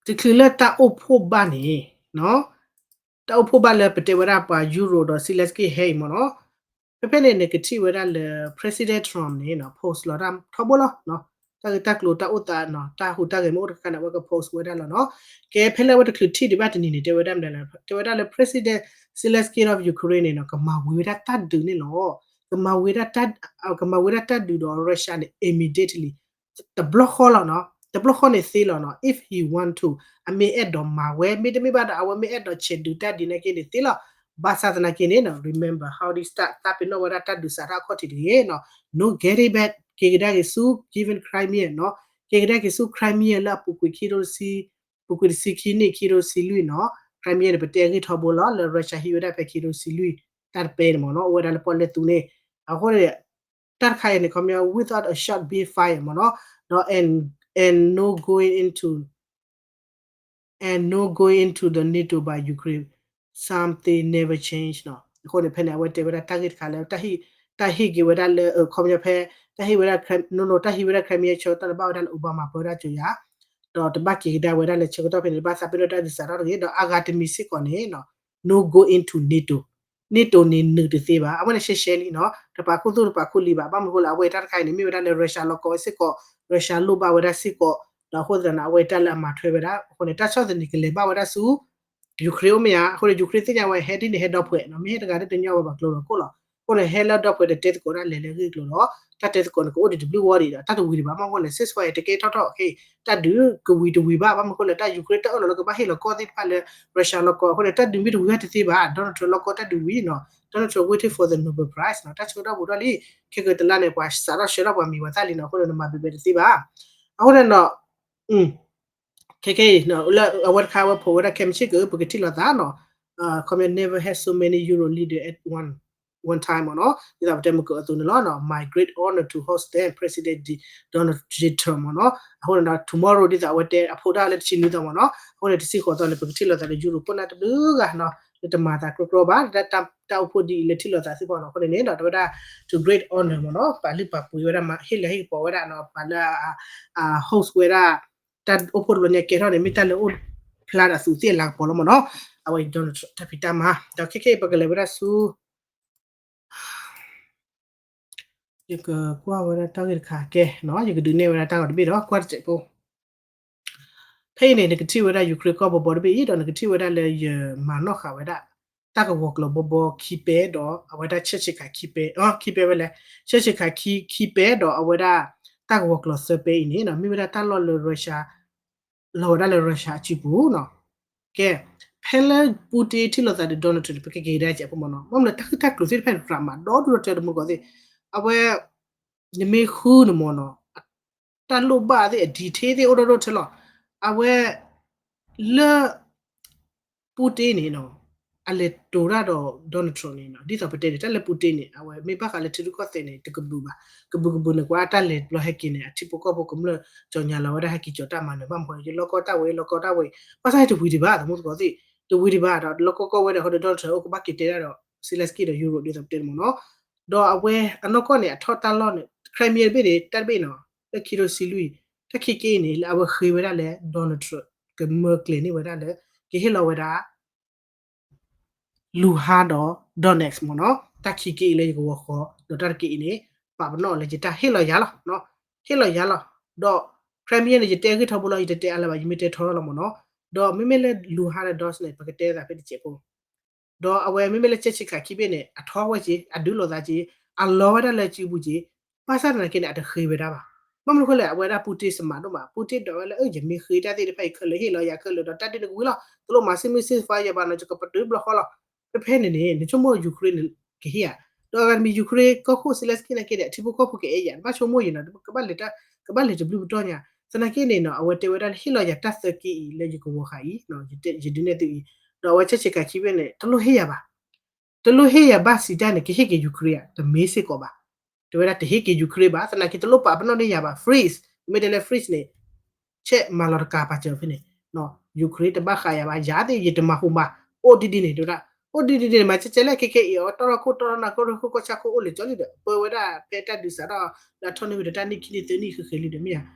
တချုးလၢတၢ်အိၣ်ဖှိၣ်ဘၣ်န့ၣ် တၢ်အိၣ်ဖှိၣ်ဘၣ်လၢပတဲဝဲဒၣ်ပှၤ Europe ဒီး Zelensky ဟဲအံၤမ့ၢ်နီၤ ဖဲဖဲန့ၣ်န့ၣ် ကထံၣ်ဝဲဒၣ်လၢ President Trump န့ၣ် post လီၤတၢ်ထီဘိလီၤ တၢ်ဂ့ၢ်တၢ်ကျိၤတၢ်အိၣ်သးနီၤ တၢ်ဟူးတၢ်ဂဲၤမ့ၢ်အိၣ်တခါန့ၣ် အဝဲက post ဝဲဒၣ်လီၤနီၤ ကဲဖဲလၢအဝဲတချုးထံၣ်ဒံးဘၣ်တနံၤန့ၣ် တဲဝဲဒၣ်မနုၤလဲၣ် တဲဝဲဒၣ်လၢ President Zelensky of Ukraine န့ၣ်နီၤ ကမၤဝံၤဝဲဒၣ်တၢ်ဒုးန့ၣ်လီၤ ကမၤဝံၤဝဲဒၣ်တၢ်ဒုးဒီး Russia န့ၣ် immediately တဘျီဃီလီၤနီၤ တဘျီဃီန့ၣ်သ့လီၤနီၤ if he want to အမ့ၢ်အဲၣ်ဒိးမၤဝဲ မ့တမ့ၢ်ဘၣ်ဒီး အဝဲမ့ၢ်အဲၣ်ဒိးဆဲးဒုးတၢ်ဒ်န့ၣ်က့န့ၣ်သ့လီၤ ဘၣ်ဆၣ်သနာ်က့န့ၣ်နီၤ remember how this start သးပ့ၤနီၣ်ဝဲဒၣ်တၢ်ဒုးစးထီၣ်အခီၣ်ထံးတဂ့ၤနီၤ no get it back က့ၤကဒါက့ၤဆူ given Crimea နီၤ က့ၤကဒါက့ၤဆူ Crimea လၢအပူၤကွံာ်ခံထိတဆံ ပူၤကွံာ်တဆံခံနံၣ် ခံထိတဆံလွံၢ်နီၤ Crimea န့ၣ် ပတဲအဂ့ၢ်ထီဘိလီၤ လၢ Russia ဟံးဝဲဒၣ်ဖဲခံထိတဆံလွံၢ် တၢ်တပဲန့ၣ်မ့ၢ်နီၤ အိၣ်ဝဲဒၣ်လၢပီၣ်လဲၣ်သူန့ၣ် အဃိန့ၣ် တၢ်တခါအံၤန့ၣ် ခီပညီ without a shot be fire မ့ၢ်နီၤ ဒီး and and no going into and no going into the NATO by Ukraine something never change နီၤ အဃိန့ၣ် ဖဲန့ၣ် အဝဲတဲဝဲဒၣ်တၢ်ဂ့ၢ်တခါလၢ တၢ်ဟ့ၣ် တၢ်ဟ့ၣ်က့ၤဝဲဒၢလၢ ခီပညီဖဲ တၢ်ဟ့ၣ်ဝဲဒၣ် no no တၢ်ဟ့ၣ်ဝဲဒၣ် Crimea ဆၢကတီၢ်န့ၣ် ဘၣ်ဝဲဒၣ်လၢ Obama ပၢဒၣ်ကၠိၤယၤ ဒီးတဘၣ်က့ၤကဒါဝဲဒၣ်လၢဆၢကတီၢ်ဖဲန့ၣ် ဘၣ်သးပ့ၤနီၣ်တၢ်ဒုးစးထီၣ်တဂ့ၤ ဒီးအဂၤတမံၤစ့ၢ်ကီးန့ၣ် no go into NATO NATO န့ၣ်နုာ်တသ့ဘၣ် အဝဲန့ၣ်ရှဲရှဲလံနီၤ တပာ်ခူသူၣ်တပာ်ခူလံဘၣ် ဘၣ်မနုၤဃိလၢအဝဲတၢ်တခါအံၤန့ၣ် မ့ၢ်ဝဲဒၣ်လၢ Russia လီၢ်ကီၢ်စ့ၢ်ကီး Russia လိၣ်ဘၣ်ဝဲဒၣ်စ့ၢ်ကီး ဒီးအဃိသတးန့ၣ် အဝဲတၢ်လၢအမၤထွဲဝဲဒၣ် အဃိန့ၣ် တၢ်ဆီၣ်သနံးကလဲၤဘၣ်ဝဲဒၣ်ဆူ Ukraine အိၣ်မ့ၢ်ဧါ အဃိန့ၣ် Ukraine သ့ၣ်ညါဝဲဟဲဒ်န့ၣ်ဟဲဒီဖှဲးနီၤ မ့ၢ်ဟဲတဂၤဒ်တညီဘၣ်ဘၣ်ကျိၤလီၤကိၣ်လီၤ အဃိန့ၣ် ဟဲလၢဒီဖှဲးဒီးတဲသကိးဒၣ်လဲာ်လၢအဂ့ၢ်ကျိၤလီၤ တၢ်တဲသကိးန့ၣ် ကအိၣ်ဒံးတဘျုးဝီဒံးဒီး တၢ်တဝံၤဒံးဘၣ် ဘၣ်မနုၤဃိလဲၣ် ceasefire တကဲထီၣ်ထီၣ် တၢ်ဒုးကဝံၤတဝံၤဘၣ် ဘၣ်မနုၤဃိလဲၣ် တၢ် Ukraine တၢ်အၢၣ်လီၤလၢကဘၣ်ဟ့ၣ်လီၤကီၢ်သ့ၣ်တဖၣ်လၢ Russia လီၢ်ကီၢ် အဃိန့ၣ် တၢ်ဒုးမ့ၢ်တဝံၤဘၣ်တသ့ဘၣ် Donald Trump လီၢ်ကီၢ်တၢ်ဒုးဝံၤနီၤ Donald Trump waiting for the Nobel Prize နီၤ တၢ်ဆၢကတီၢ်ဘူးထီၣ်လံ ခဲကတလါန့ၣ် ပှၤစးထီၣ်ဆှၢထီၣ်ပှၤမံၤပှၤသၣ်လံနီၤ အဃိန့ၣ် နမၤဘဲဘဲတသ့ဘၣ် အဃိန့ၣ်နီၤ ခဲခဲအံၤ လၢအဝဲတခါအဝဲဖိးဝဲဒၣ်ခဲမုၢ်ဆ့ၣ်က ပကထံၣ်လိာ်သးနီၤ ခီပညီ never had so many Euro leader at one one time မ့ၢ်နီၤ ဒ်သိးပတဲမုၢ်ကၢအသိးန့ၣ်လီၤ My great honor to host them President Donald J Trump မ့ၢ်နီၤ အဃိန့ၣ်ဒီး tomorrow ဒ်သိးအဝဲတဲအဖိဒၣ်လၢတဆံနွံသီမ့ၢ်နီၤ အဃိန့ၣ် တဆံဃိးသီန့ၣ် ပကထံၣ်လိာ်သးဒီး Euro ခိၣ်နၢ်တဘျုးဂၤနီၤ လၢတမၤသးကြီကြီဘၣ် တၢ်အိၣ်ဖှိၣ်ဒ်အံၤလၢထံၣ်လိာ်သးသ့ၣ်တဖၣ်နီၤ အဃိန့ၣ်န့ၣ်ဒီး တဝဲဒၣ် to great honor မ့ၢ်နီၤ ပာ်လုၢ်ပာ်ပှ့ၤဝဲဒၣ်မး ဟ့ၣ်လၤဟ့ၣ်ကပီၤဝဲဒၣ်နီၤ ပှၤလၢ host ဝဲဒၣ် တၢ်အိၣ်ဖှိၣ်တဘျီညါကဲထီၣ်န့ၣ် မ့ၢ်တၢ်လၢအိၣ်ဖျါဒီးအသူးသ့ၣ်အလၤကပီၤလီၤမ့ၢ်နီၤ အဝဲ Donald Trump တၢ်ဖံးတၢ်မၤ ဒီးခဲခဲအံၤ ပကလဲၤဝဲဒၣ်ဆူ ယကကွၢ်ဝဲဒၣ်တၢ်ဂ့ၢ်တခါကဲနီၤ ယကဒုးနဲၣ်ဝဲဒၣ်တၢ်ဂီၤတဘ့ၣ်ဒီး ကွၢ်တစဲးဖိ ဖဲအံၤန့ၣ် နကထံၣ်ဝဲဒၣ် Ukraine ကီၢ်ဘီဘီတဘ့ၣ်အံၤ ဒီးနကထံၣ်ဝဲဒၣ်လၢယမၤနီၣ်ဃာ်ဝဲဒၣ် တၢ်ကဝီၤကျီၤဘီဘီခံပဲဒီး အဝဲဒၣ်ဆဲးဆံးခးခံပဲ ခံပဲဝဲလဲၣ် ဆဲးဆံးခးခံ ခံပဲဒီးအဝဲဒၣ် တၢ်ကဝီၤကျီၤသၢပဲအံၤန့ၣ်နီၤ မ့ၢ်ဝဲဒၣ်တၢ်လီၢ်လၢ Russia လီၤဝဲဒၣ်လၢ Russia အစုပူၤနီၤ ကဲ ဖဲလၢ Putin ထံၣ်လိာ်သးဒီး Donald Trump န့ၣ် ပကက့ၤကဒါကဲးဖိမ့ၢ်နီၤ ဘၣ်မနုၤလဲၣ် တၢ်ဂ့ၢ်တၢ်ကျိၤသ့ၣ်တဖၣ်န့ၣ် ရၤမးဒီဒိၣ်ဒီးတၢ်တမုာ်ကီၢ်သ့ၣ် အဝဲ နမ့ၢ်ဃုန့ၣ်မ့ၢ်နီၤ တၢ်လိၣ်ဘၣ်သ့ၣ် အ detail သ့ၣ်အိၣ်ဒီဒိၣ်ထဲလီၤ အဝဲ လၢ Putin န့ၣ်နီၤ အလဲၤတိၤတၢ်ဒီး Donald Trump န့ၣ်နီၤ, ဒ်သိးပတဲန့ၣ် တၢ်လၢ Putin န့ၣ် အဝဲမ့ၢ်ဘၣ်ဃးလၢထံရူၢ်ကီၢ်သဲးန့ၣ် တကဘုးဘၣ်, ကဘုးကဘုးန့ၣ် ကွၢ်တၢ်လဲၤတဘျီဟဲက့ၤန့ၣ် အထံဖိကီၢ်ဖိကမျၢၢ် ကၠီၤညါလီၤဝဲဒၣ်ဟဲက့ၤကၠီၤတၢ်မၤနၢၤဘၣ်မနုၤ ယလီၢ်ကီတၢ်ဝဲ လီၢ်ကီတၢ်ဝဲ, ဘၣ်ဆၣ်န့ၣ်တဝံၤဒံးဘၣ် သမူသကိးသ့ၣ်, တဝံၤဒံးဘၣ်ဒီး လီၢ်ကီကီဝဲဒီး အဃိဒီး Donald Trump အိၣ်ကဘၣ်က့ၤတဲတၢ်ဒီး Zelensky ဒီး Europe ဒ်သိးပတဲန့ၣ်မ့ၢ်နီၤ, ဒီးအဝဲအနီၢ်ကီၢ်န့ၣ် အထီၣ်တၢ်လီၢ်န့ၣ် Crimea တဘ့ၣ်န့ၣ် တၢ်တဘ့ၣ်နီၤ, လၢခံထိဆံလွံၢ်, တၢ်ခံက့အံၤန့ၣ် လၢအဝဲဃ့ဝဲဒၣ်လၢ Donald Trump ကမၢကျဲၤန့ၢ်ဝဲဒၣ်လၢ ကဟ့ၣ်လီၤဝဲဒၣ် Luhansk ဒီး Donetsk မ့ၢ်နီၤ, တၢ်ခံက့အံၤလၢယကဝီၤဃီ, ဒီးတၢ်တက့အံၤန့ၣ် ပာ်ပနီၣ်လၢယတၢ်ဟ့ၣ်လီၤယၤလီၤ, ဟ့ၣ်လီၤယၤလီၤ, ဒီး Crimea န့ၣ် ယတဲအဂ့ၢ်ထီဘိလီၤ ယတတဲအါလၢၤဘၣ် ယမ့ၢ်တဲထီထီၣ်လီၤမ့ၢ်နီၤ, ဒီးမ့မ့ၢ်လၢ Luhansk ဒီး Donetsk န့ၣ် ပကတဲသးဖဲတစဲးဖိ ဒီးအဝဲမ့မ့ၢ်လၢကၠဲးဆံးခးခံဘ့ၣ်န့ၣ် အထီဝဲက့ၤ အဒုးလိာ်သးက့ၤ အလီၤဝဲဒၣ်လၢစုပူၤက့ၤ, ဘၣ်ဆၣ်သနာ်က့န့ၣ် အတဃ့ဝဲဒၣ်ဘၣ်. ဘၣ်မနုၤအဃိလဲၣ် အဝဲဒၣ် Putin စမးဒိၣ်မး, Putin ဒိးဝဲလၢ အၢ ယမ့ၢ်ဃ့တၢ်သ့ၣ်တဖၣ်အံၤခဲလၢာ် ဟ့ၣ်လီၤယၤခဲလၢာ်ဒီး တၢ်ဒ်န့၁ကဝံၤလီၤ, တလိၣ်မၤ ceasefire ယၤဘၣ်နီၤ, ယကပတုာ်တဘျီဃီလီၤ. ဖဲဖဲန့ၣ်န့ၣ် နဆိကမိၣ် Ukraine န့ၣ် ကဟ့ၣ်ဧါ, ဒီးအဂၤတမံၤ Ukraine ကီၢ်ခိၣ် Zelensky သနာ်က့န့ၣ် အထံဖိကီၢ်ဖိကအဲၣ်ယၤ, နဘၣ်ဆိကမိၣ်ယံၤနီၤ, ကဘၣ်လဲၤတဘျုးပတီၢ်ညါ, သနာ်က့န့ၣ်နီၤ အဝဲတဲဝဲဒၣ်လၢ ဟ့ၣ်လီၤယၤတၢ်သၢက့အံၤလၢယကဝီၤဃာ်အံၤ, ယဒုးနဲၣ်သုအံၤ, ဒီးအဝဲကၠဲးဆံးခးခံဘ့ၣ်န့ၣ် တလိၣ်ဟ့ၣ်ယၤဘၣ် တလိၣ်ဟ့ၣ်ယၤဘၣ်စံးတၢ်န့ၣ် ကဟ့ၣ်က့ၤ Ukraine ဧါ, တမ့ၢ်စ့ၢ်ကီးဘၣ်. တဲဝဲဒၣ်တဟ့ၣ်က့ၤ Ukraine ဘၣ်, သနာ်က့တလိၣ်ပာ်ပနီၣ်န့ၢ်ယၤဘၣ်, freeze, မ့ၢ်တဲလၢ freeze န့ၣ် ဆဲးမၤလီၤတကးပာ်စၢၤဖဲန့ၣ်, Ukraine တဘၣ်ဃးယၤဘၣ်, ယၤသ့ၣ်ယတမၤဟူးမၤ, အိၣ်ဒ်ဒ်န့ၣ် တဲဝဲဒၣ်, အိၣ်ဒ်ဒ်န့ၣ် မၤကဲကဲလဲၣ် ခဲခဲအံၤ အီၤ တီၢ်ထီၣ်ခိၣ်တီၢ်ထီၣ်နၢ် ကီၢ်ခိၣ်ကီၢ်ဆၣ်ခိၣ်အိၣ်လၢာ်ကၠီလံဒီး ပၢဝဲဒၣ်ဖဲတၢ်ဒုးစးထီၣ် လၢအထီၣ်န့ၢ်ဝံၤဒီးတၢ်နံၣ်ခံနံၣ်သၢနံၣ်ဃ့ဃ့လံဒီးမ့ၢ်ဧါ,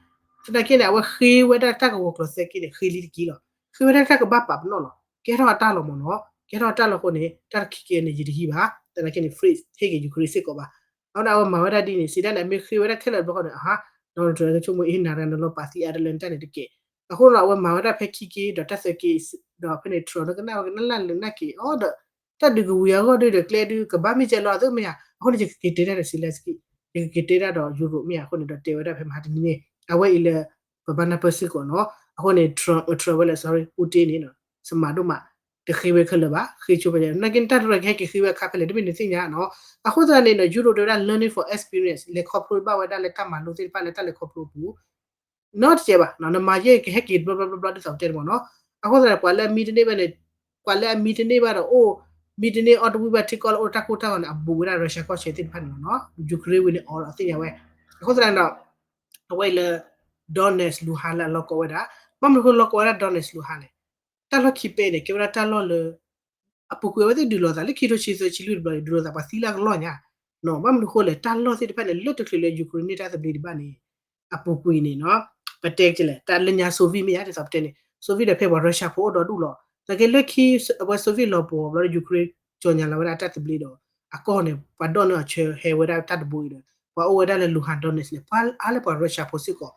သနာ်က့န့ၣ် အဝဲဃ့ဝဲဒၣ်တၢ်ကဝီၤကျိၤသၢက့န့ၣ် ဃ့လံတက့ၢ်လီၤ. ဃ့ဝဲဒၣ်တၢ်ကဘၣ်ပာ်ပနီၣ်လီၤ. ကဲထီၣ်အတၢ်လီၤမ့ၢ်နီၤ. ကဲထီၣ်အတၢ်လီၤအဃိန့ၣ် တၢ်ခံက့န့ၣ် ယတဟံးဘၣ်. သနာ်က့န့ၣ် freeze ဟ့ၣ်က့ၤ Ukraine စ့ၢ်ကီးဘၣ်. အဃိန့ၣ်အဝဲမၤဝဲဒၣ်ဒ်န့ၣ် စံးတၢ်န့ၣ် အမ့ၢ်ဃ့ဝဲဒၣ်ခဲလၢာ်တဘျီဃီန့ၣ် အဟါ Donald Trump ကဆိကမိၣ်အ့ၣ် နၤတဂၤနလီၤပာ်သံအါတလၢနတၢ်န့ၣ်တက့ၢ်. အဃိန့ၣ် အဝဲမၤဝဲဒၣ်ဖဲခံက့ဒီးတၢ်သၢက့ ဒီးဖဲန့ၣ် Trump ကနၣ်ဝဲကနၣ်လၢနက့ၤအီၤဒီး တၢ်ဒုးကဝံၤအဂီၢ်ဒုဒီးကျဲဒု ကဘၣ်မ့ၢ်ကဲလီၤအသိးမ့ၢ်ဧါ. အဃိန့ၣ် ယကက့ၤတဲဒၣ်ဒီး Zelensky, ယကက့ၤတဲဒၣ်ဒီး Europe မ့ၢ်ဧါ. အဃိန့ၣ်ဒီးတဲဝဲဒၣ်ဖဲမဟါတနံၤန့ၣ် အဝဲအံၤလၢ ပဘၣ်နၢ်ပၢၢ်စ့ၢ်ကီးနီၤ. အဃိန့ၣ် Trump, Trump ဝဲလဲၣ် sorry, Putin န့ၣ် စမးဒိၣ်မး တဃ့ဝဲခဲလၢာ်ဘၣ်, ဃ့ဆိဖဲယဲ နာ်က့န့ၣ် တၢ်တရၢၢ်ကဟဲက့ၤဃ့ဝဲအခါဖဲလဲၣ် တမ့ၢ်နသ့ၣ်ညါနီၤ. အဃိသတးန့ၣ်ဒီး Europe တဲဝဲဒၣ် learning from experience လဲၤခီဖျိဘၣ်ဝဲဒၣ်လၢတၢ်မၤလိသ့ၣ်တဖၣ်လၢတၢ်လဲၤခီဖျိအပူၤ နီတစဲးဘၣ်, နမၤယဲၢ်ကဟဲက့ၤတဘျီဘျီဘျီဘျီဒ်သိးပတဲန့ၣ်မ့ၢ်နီၤ. အဃိသတးန့ၣ် ပှၤလၢအမံတန့ၢ်ဘၣ်န့ၣ်, ပှၤလၢအမံတန့ၢ်ဘၣ်ဒီးအိၣ်, မံတန့ၢ်အီၣ်တဝံၣ်ဘၣ်ထံကီၢ်လၢအိၣ်တၢ်ကိၢ်တၢ်ဂီၤန့ၣ် အဘူးဝဲဒၣ် Russia ကီၢ်ဆၢသ့ၣ်တဖၣ်န့ၣ်လီၤနီၤ. Ukraine ဝံၤန့ၣ်အီလီၤသ့ၣ်ညါဝဲ. အဃိသတးန့ၣ်ဒီး အဝဲအံၤလၢ Donetsk Luhansk လၢအလီၢ်ကီဝဲဒၣ်, ဘၣ်မနုၤအဃိလီၢ်ကီဝဲဒၣ် Donetsk Luhansk န့ၣ် တၢ်လီၢ်ခံပဲန့ၣ် ကဲဝဲဒၣ်တၢ်လီၢ်လၢ အပူၤကွံာ်အဝဲသ့ၣ်ဒုးလိာ်သးလၢခံထိဆံသၢဆံလွံၢ်တဘျီန့ၣ် ဒုးလိာ်သးပှၤသံလၢအကလီၢ်ညါနီၤ. ဘၣ်မနုၤအဃိလဲၣ် တၢ်လီၢ်သ့ၣ်တဖၣ်န့ၣ် လၢတချုးလၢ Ukraine န့ၢ်တၢ်သဘျ့တဘၣ်န့ၣ် အပူၤကွံာ်န့ၣ်နီၤ ပတဲကလဲၣ် တၢ်လၢညါ Soviet မ့ၢ်ဧါ ဒ်သိးပတဲန့ၣ် Soviet ဒီးဖဲပှၤ Russia ဖိအိၣ်ဒီဒူၣ်လီၤ. သနာ်က့လၢခံအဝဲ Soviet လီၤပှီၤဘျီဒီး Ukraine ကၠီၤညါလီၤဝဲဒၣ်တၢ်သဘျ့ဒီး အကီၢ်န့ၣ် ပှၤဒိၣ်န့ၢ်အီၤဆၢဟဲဝဲဒၣ်တၢ်တဘိအံၤဒီး ပှၤအိၣ်ဝဲဒၣ်လၢ Luhansk Donetsk န့ၣ် ပှၤအါလၢပှၤ Russia ဖိစ့ၢ်ကီး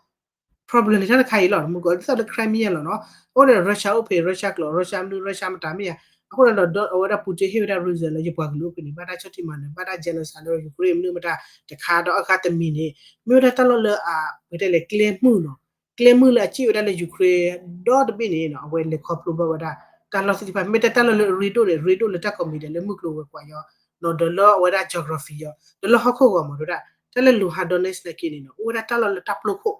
problem န့ၣ် တၢ်တခါအံၤလီၤ. မုၢ်ကီၢ်ဒ်သိးလၢ Crimea လီၤနီၤ အဃိန့ၣ် Russia အိၣ်ဖဲ Russia ကျိာ် Russia မနုၤ Russia မတၤမ့ၢ်ဧါ. အဃိန့ၣ်ဒီး အဝဲဒၣ် Putin ဟ့ၣ်ဝဲဒၣ် reason လၢယပှၤကလုာ်အိၣ်ဖဲန့ၣ် ဘၣ်တၢ်ဆီၣ်တံၢ်မၤနၢၤ ဘၣ်တၢ် genocide လၢ Ukraine မနုၤမတၤတခါဒီးအဂၤတမံၤန့ၣ် မ့ၢ်ဝဲဒၣ်တၢ်လီၢ်လၢအ ပတဲလဲၣ် ကျဲမုၢ်နီၤ ကျဲမုၢ်လၢအစံၣ်ဝဲဒၣ်လၢ Ukraine ဒီတဘ့ၣ်န့ၣ်နီၤ အဝဲလဲၤခီဖျိဘၣ်ဝဲဒၣ် တၢ်လီၢ်သ့ၣ်တဖၣ် မ့ၢ်တဲတၢ်လီၢ်လၢအရ့ဒိၣ်န့ၣ် ရ့ဒိၣ်လၢတၢ်ကိးမံၤဒဲးလၢမုၢ်ကျိၤဝဲၤကွာ်ယီၤ ဒီးလၢအဝဲဒၣ် geography ယီၤ ဒီးလၢဟီၣ်ခိၣ်ဂီၤမး တဲဝဲဒၣ် တၢ်လၢ Luhansk Donetsk သနာ်က့န့ၣ်နီၤ အိၣ်ဝဲဒၣ်တၢ်လီၢ်လၢတၢ်ပျိခိၣ်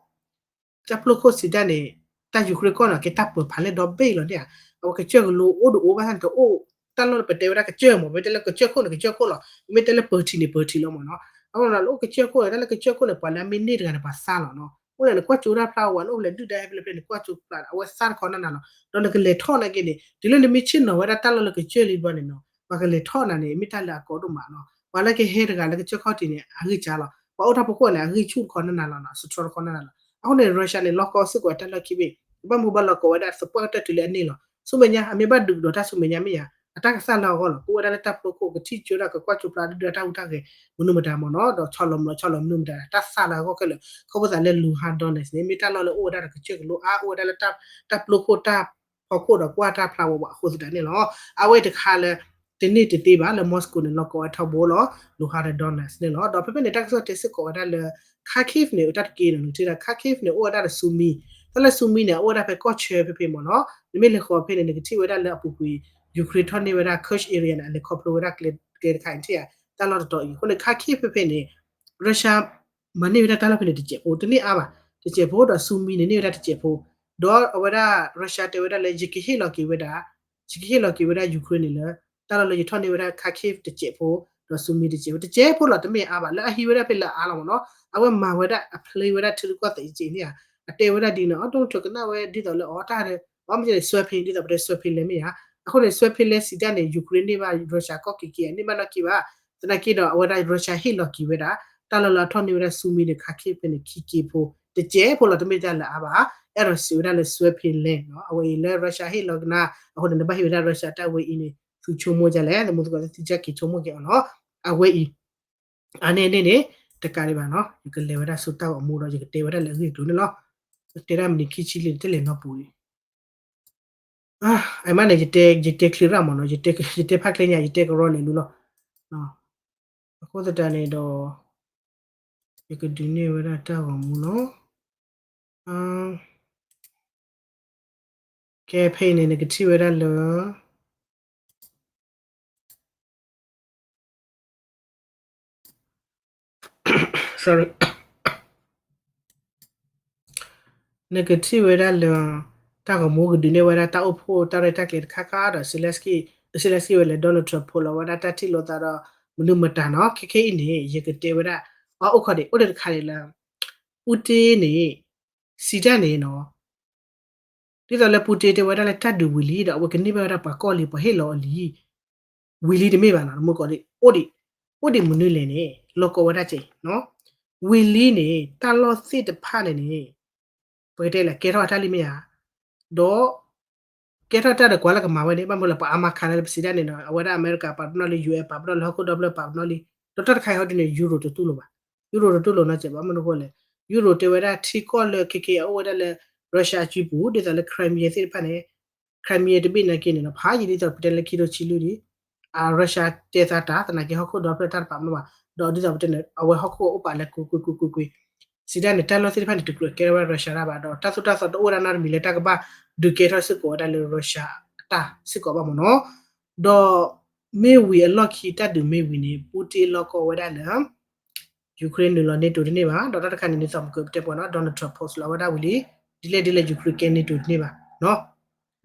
တၢ်ပျိခိၣ်စံးတၢ်န့ၣ် တၢ် Ukraine ကီၢ်န့ၣ် ကဲတၢ်ပၢၤဖးလဲၢ်ဒီဘ့ၣ်လီၤန့ၣ်ဧါ. အဝဲကစၢၢ်ကလိအိၣ်တအိၣ်ဘၣ်ဆၣ်န့ၣ်တအိၣ် တၢ်လီၢ်လၢပတဲဝဲဒၣ်ကစၢၢ်မး မ့ၢ်တဲလၢကစၢၢ်ခိၣ်န့ၣ် ကစၢၢ်ခိၣ်လီၤ မ့ၢ်တဲလၢပၢၤထံးန့ၣ် ပၢၤထံးလီၤမးနီၤ. အဃိန့ၣ်လၢအိၣ်ကစၢၢ်ခိၣ်န့ၣ် တၢ်လၢကစၢၢ်ခိၣ်န့ၣ် ပှၤလၢအမ့ၢ်န့ၢ်တဂၤန့ၣ် ပှၤသါလီၤနီၤ. အိၣ်လဲၣ်နကွၢ်ကၠိတၢ်ဖျါဝဲ နအိၣ်ဖဲလဲၣ်ဒုၣ်ဒါဟဲဖဲလဲၣ်ဖဲလဲၣ် နကွၢ်ကၠိဖျါဒီး အဝဲသါတခီနၤနၤလီၤ. ဒီးနကလဲၤထီၣ်နာ်က့န့ၣ် တုၤလၢနမ့ၢ်ဆ့ၣ်နီၤဝဲဒၣ်တၢ်လီၢ်လၢကစၢၢ် လံဘျီန့ၣ်နီၤ ပှၤကလဲၤထီၣ်နၤန့ၣ် မ့ၢ်တၢ်လၢအကီဒိၣ်မးနီၤ. ပှၤလၢကဟဲတဂၤလၢကစၢၢ်ခီၣ်ထံးန့ၣ် အဂံၢ်စၢ်လီၤ. ပှၤအိၣ်တၢ်ဖီခိၣ်န့ၣ် အဂံၢ်ဆူၣ်တခီနၤနၤလီၤနီၤ စထြီတခီနၤနၤလီၤ. အဃိန့ၣ် Russia န့ၣ် လီၢ်ကီစ့ၢ်ကီးတၢ်လီၢ်ခံဘ့ၣ် ဘၣ်မူဘၣ်လီၤကိးဝဲဒၣ်သပှၢ်ကတၢၢ်တုၤလၢအန့ၢ်လီၤ. ဆူမဲာ်ညါ အမ့ၢ်ဘၣ်ဒုးကဒီးတၢ်ဆူမဲာ်ညါမ့ၢ်ဧါ အတၢ်ကသၣ်လၢအဂီၢ်လီၤ. ကအိၣ်ဝဲဒၣ်လၢတၢ်ပျိခိၣ် ကထံၣ်ကၠိဒၣ် ကကွၢ်ကၠိဖျါဒုၣ်ဒါတၢ်ဟူးတၢ်ဂဲၤ မနုၤမတၤမ့ၢ်နီၤ ဒီးဆီၣ်လီၤမုၢ်လီၤဆီၣ်လီၤမနုၤမတၤ တၢ်သၣ်လၢအဂီၢ်ခဲလၢာ် ခီဖျိသးလၢ Luhansk Donetsk န့ၣ် မ့ၢ်တၢ်လီၢ်လၢအိၣ်ဝဲဒၣ်ဒီးကစၢၢ်ကလိအါ အိၣ်ဝဲဒၣ်လၢတၢ်ပျိခိၣ်တၢ်ဖီခိၣ်ဒီးကွၢ်တၢ်ဖျါဝဲဝဲအဃိသတးန့ၣ်လီၤ. အဝဲတခါလၢ တန့ၢ်တသ့ဘၣ်လၢ Moscow န့ၣ် လီၢ်ကီဝဲထီဘိလီၤ Luhansk ဒီး Donetsk န့ၣ်လီၤ. ဒီးဖဲဖဲန့ၣ် တၢ်ကစီၣ်တဲစ့ၢ်ကီးဝဲဒၣ်လၢ Kharkiv န့ၣ် တၢ်တက့ၢ်နီၤ နကထံၣ်ဒၣ် Kharkiv န့ၣ် အိၣ်ဝဲဒၣ်ဒီး Sumy တၢ်လၢ Sumy န့ၣ် အိၣ်ဝဲဒၣ်ဖဲကီၢ်ဆၢဖဲဖဲမ့ၢ်နီၤ နမ့ၢ်လဲၤဃီၤဖဲန့ၣ် နကထံၣ်ဝဲဒၣ်လၢအပူၤကွံာ် Ukraine ထီၣ်န့ၢ်ဝဲဒၣ် Kursk area န့ၣ် အလဲၤခီဖျိဝဲဒၣ်ကျဲတခါအံၤ နထံၣ်ဧါ တၢ်လီၢ်တတီၤအံၤ အဃိန့ၣ် Kharkiv ဖဲဖဲန့ၣ် Russia မၤန့ၢ်ဝဲဒၣ်တၢ်လီၢ်ဖဲန့ၣ်တစဲးဖိ တန့ၢ်အါဘၣ် တစဲးဖိဒီး Sumy န့ၣ် န့ၢ်ဝဲဒၣ်တစဲးဖိ ဒီးအဝဲဒၣ် Russia တဲဝဲဒၣ်လၢ ယကဟ့ၣ်လီၤက့ၤဝဲဒၣ် ယကဟ့ၣ်လီၤက့ၤဝဲဒၣ် Ukraine န့ၣ်လၢ တၢ်လီၢ်လၢယထီၣ်န့ၢ်ဝဲဒၣ် Kharkiv တစဲးဖိ, ဒီး Sumy တစဲးဖိ, တစဲးဖိလီၤ တမ့ၢ်အါဘၣ် လၢအဟံးဝဲဒၣ်ဖဲလၢအါလီၤမ့ၢ်နီၤ, အဝဲမၤဝဲဒၣ်အ play ဝဲဒၣ်ထံရူၢ်ကီၢ်သဲးစ့န့ၣ်ဧါ, အတဲဝဲဒၣ်ဒ်န့ၣ် အဒိၣ်ထီၣ်ကနၣ်ဝဲဒ်သိးလၢအီၤတၢ်ဒီး ဘၣ်မ့ၢ်န့ၣ် Sumy ဒ်သိးပတဲ Sumy လဲၣ်မ့ၢ်ဧါ, အဃိန့ၣ် Sumy လဲၣ်စံးတၢ်န့ၣ် Ukraine န့ၢ်ဘၣ် Russia ကီၢ်က့ၤက့ၤ န့ၢ်ဘၣ်နီၢ်က့ၤဘၣ်, သနာ်က့ဒီးအဝဲဒၣ် Russia ဟ့ၣ်လီၤက့ၤဝဲဒၣ် တၢ်လီၢ်လၢအထီၣ်န့ၢ်ဝဲဒၣ် Sumy ဒီး Kharkiv ဖဲန့ၣ် ခံက့ၤဖိ တစဲးဖိလီၤ တမ့ၢ်တၢ်လၢအါဘၣ်, အဲၣ်ဒိးစံးဝဲဒၣ်လၢ Sumy လဲၣ်နီၤ, အဝဲအံၤလၢ Russia ဟ့ၣ်လီၤကနၤ အဃိန့ၣ် နဘၣ်ဟ့ၣ်ဝဲဒၣ် Russia တၢ်ဝဲအံၤန့ၣ် သုဆိကမိၣ်ဒ်လဲၣ်, သမူသကိးသုစၢ်က့ၤဆိကမိၣ်က့ၤအီၤနီၤ, အဝဲအံၤ အါန့ၢ်န့ၣ်န့ၣ် တကးဒံးဘၣ်နီၤ, ယကလဲၤဝဲဒၣ်ဆူတၢ်ဂီၤမူဒီး ယကတဲဝဲဒၣ်လၢအဂ့ၢ်အကျိၤန့ၣ်လီၤ, တဲဒၣ်မနုၤခံဆံလံ တလဲၤနီတပူၤလံ အမ့ၢ်န့ၣ် ယတဲ ယတဲချ့ရၣ်မ့ၢ်နီၤ, ယတဲဖးကျဲညါ ယတဲကရီလဲၤလူလီၤ, အဃိသတးန့ၣ်ဒီး ယကဒုးနဲၣ်ဝဲဒၣ်တၢ်ဂီၤမူလီၤ, ကဲဖဲအံၤန့ၣ် နကထံၣ်ဝဲဒၣ်လၢ sorry နကထံၣ်ဝဲဒၣ်လၢ တၢ်ဂီၤမူကဒုးနဲၣ်ဝဲဒၣ်တၢ်အိၣ်ဖှိၣ်တၢ်ရဲၣ်တၢ်ကျဲၤတခါခါဒီး Zelensky Zelensky ဝဲလဲၣ် Donald Trump ဖိးလီၤဝဲဒၣ်တၢ်ထံၣ်လိာ်သးဒီး မနုၤမတၤနီၤ, ခဲခဲအံၤန့ၣ် ယကတဲဝဲဒၣ် အအိၣ်ခိးဒံး အိၣ်ဒံးတခါန့ၣ်လၢ Putin န့ၣ် စံးတၢ်န့ၣ်နီၤ ဒ်သိးလၢ Putin တဲဝဲဒၣ်လၢတၢ်ဒုးဝံၤလံဒီး အဝဲကန့ၢ်ဘၣ်ဝဲဒၣ်ပှၤကီၢ်လံ ပှၤဟ့ၣ်လီၤအီၤလံ ဝံၤလံတမ့ၢ်ဘၣ်နီၤ, မုၢ်ကီးလံ အိၣ်ဒံး အိၣ်ဒံးမနုၤလဲၣ်န့ၣ် လီၢ်ကီဝဲဒၣ်ကဲနီၤ, ဝံၤလံန့ၣ် တၢ်လီၢ်သ့ၣ်တဖၣ်န့ၣ်န့ၣ် ပကတဲလၢ ကဲထီၣ်အတၢ်လံမ့ၢ်ဧါ, ဒီး ကဲထီၣ်တၢ်ဒီးကွၢ်လၢကမၤဝဲန့ၣ် ဘၣ်မနုၤလၢပှၤအါမးခါလၢပစံးတၢ်န့ၣ်နီၤ, အဝဲဒၣ်အမဲရကၤပာ်ပနီၣ်လံ ယူအ့ ပာ်ပနီၣ်လံ ဟီၣ်ခိၣ်ဒီဖျၢၣ်ပာ်ပနီၣ်လံ, ဒီးတၢ်တခါအံၤဟီဒ်န့ၣ် ယူရိၤတတူၢ်လိာ်ဘၣ်, ယူရိၤတတူၢ်လိာ်နီတစဲးဘၣ်, ဘၣ်မနုၤအဃိလဲၣ်, ယူရိၤတဲဝဲဒၣ်ထံကီၢ်လၢခဲခဲအံၤအအိၣ်ဝဲဒၣ်လၢ Russia အစုပူၤ ဒ်သိးလၢ Crimea သ့ၣ်တဖၣ်န့ၣ် Crimea တဘ့ၣ်နာ်က့န့ၣ်နီၤ ဖးယံာ်ဒ်သိးပတဲလၢခံထိဆံလွံၢ်လံ အ Russia တဲသးတၢ် သနာ်က့ဟီၣ်ခိၣ်ဒီဖျၢၣ်တၢ်တပာ်ပနီၣ်ဘၣ်, ဒီးဒ်သိးပတဲန့ၣ် အဝဲဟီၣ်ခိၣ်အိၣ်ပာ်လၢကွ့ၢ်ကွ့ၢ်ကွ့ၢ်ကွ့ၢ်ကွ့ၢ်, စံးတၢ်န့ၣ် တၢ်လီၢ်သ့ၣ်တဖၣ်န့ၣ် တကြၢးကဲထီၣ်ဝဲ Russia တၢ်ဘၣ် ဒီးတၢ်သိၣ်တၢ်သီတအိၣ်ဝဲဒၣ်နီတမံၤလၢတၢ်ကဘၣ်ဒုးကဲထီၣ်စ့ၢ်ကီးဝဲဒၣ်လၢ Russia အတၢ်စ့ၢ်ကီးဘၣ်မ့ၢ်နီၤ, ဒီး မ့ၢ်ဝံၤအလီၢ်ခံတၢ်ဒုးမ့ၢ်ဝံၤန့ၣ် Putin လီၢ်ကီဝဲဒၣ်လၢ Ukraine နုာ်လီၤ NATO တန့ၢ်ဘၣ်, ဒီးတၢ်တခါန့ၣ် ဒ်သိးပကတဲပှဲၤနီၤ Donald Trump post လီၤဝဲဒၣ်ဝံၤလံ, ဒ်လဲၣ်ဒ်လဲၣ် Ukraine ကဲ NATO တန့ၢ်ဘၣ်,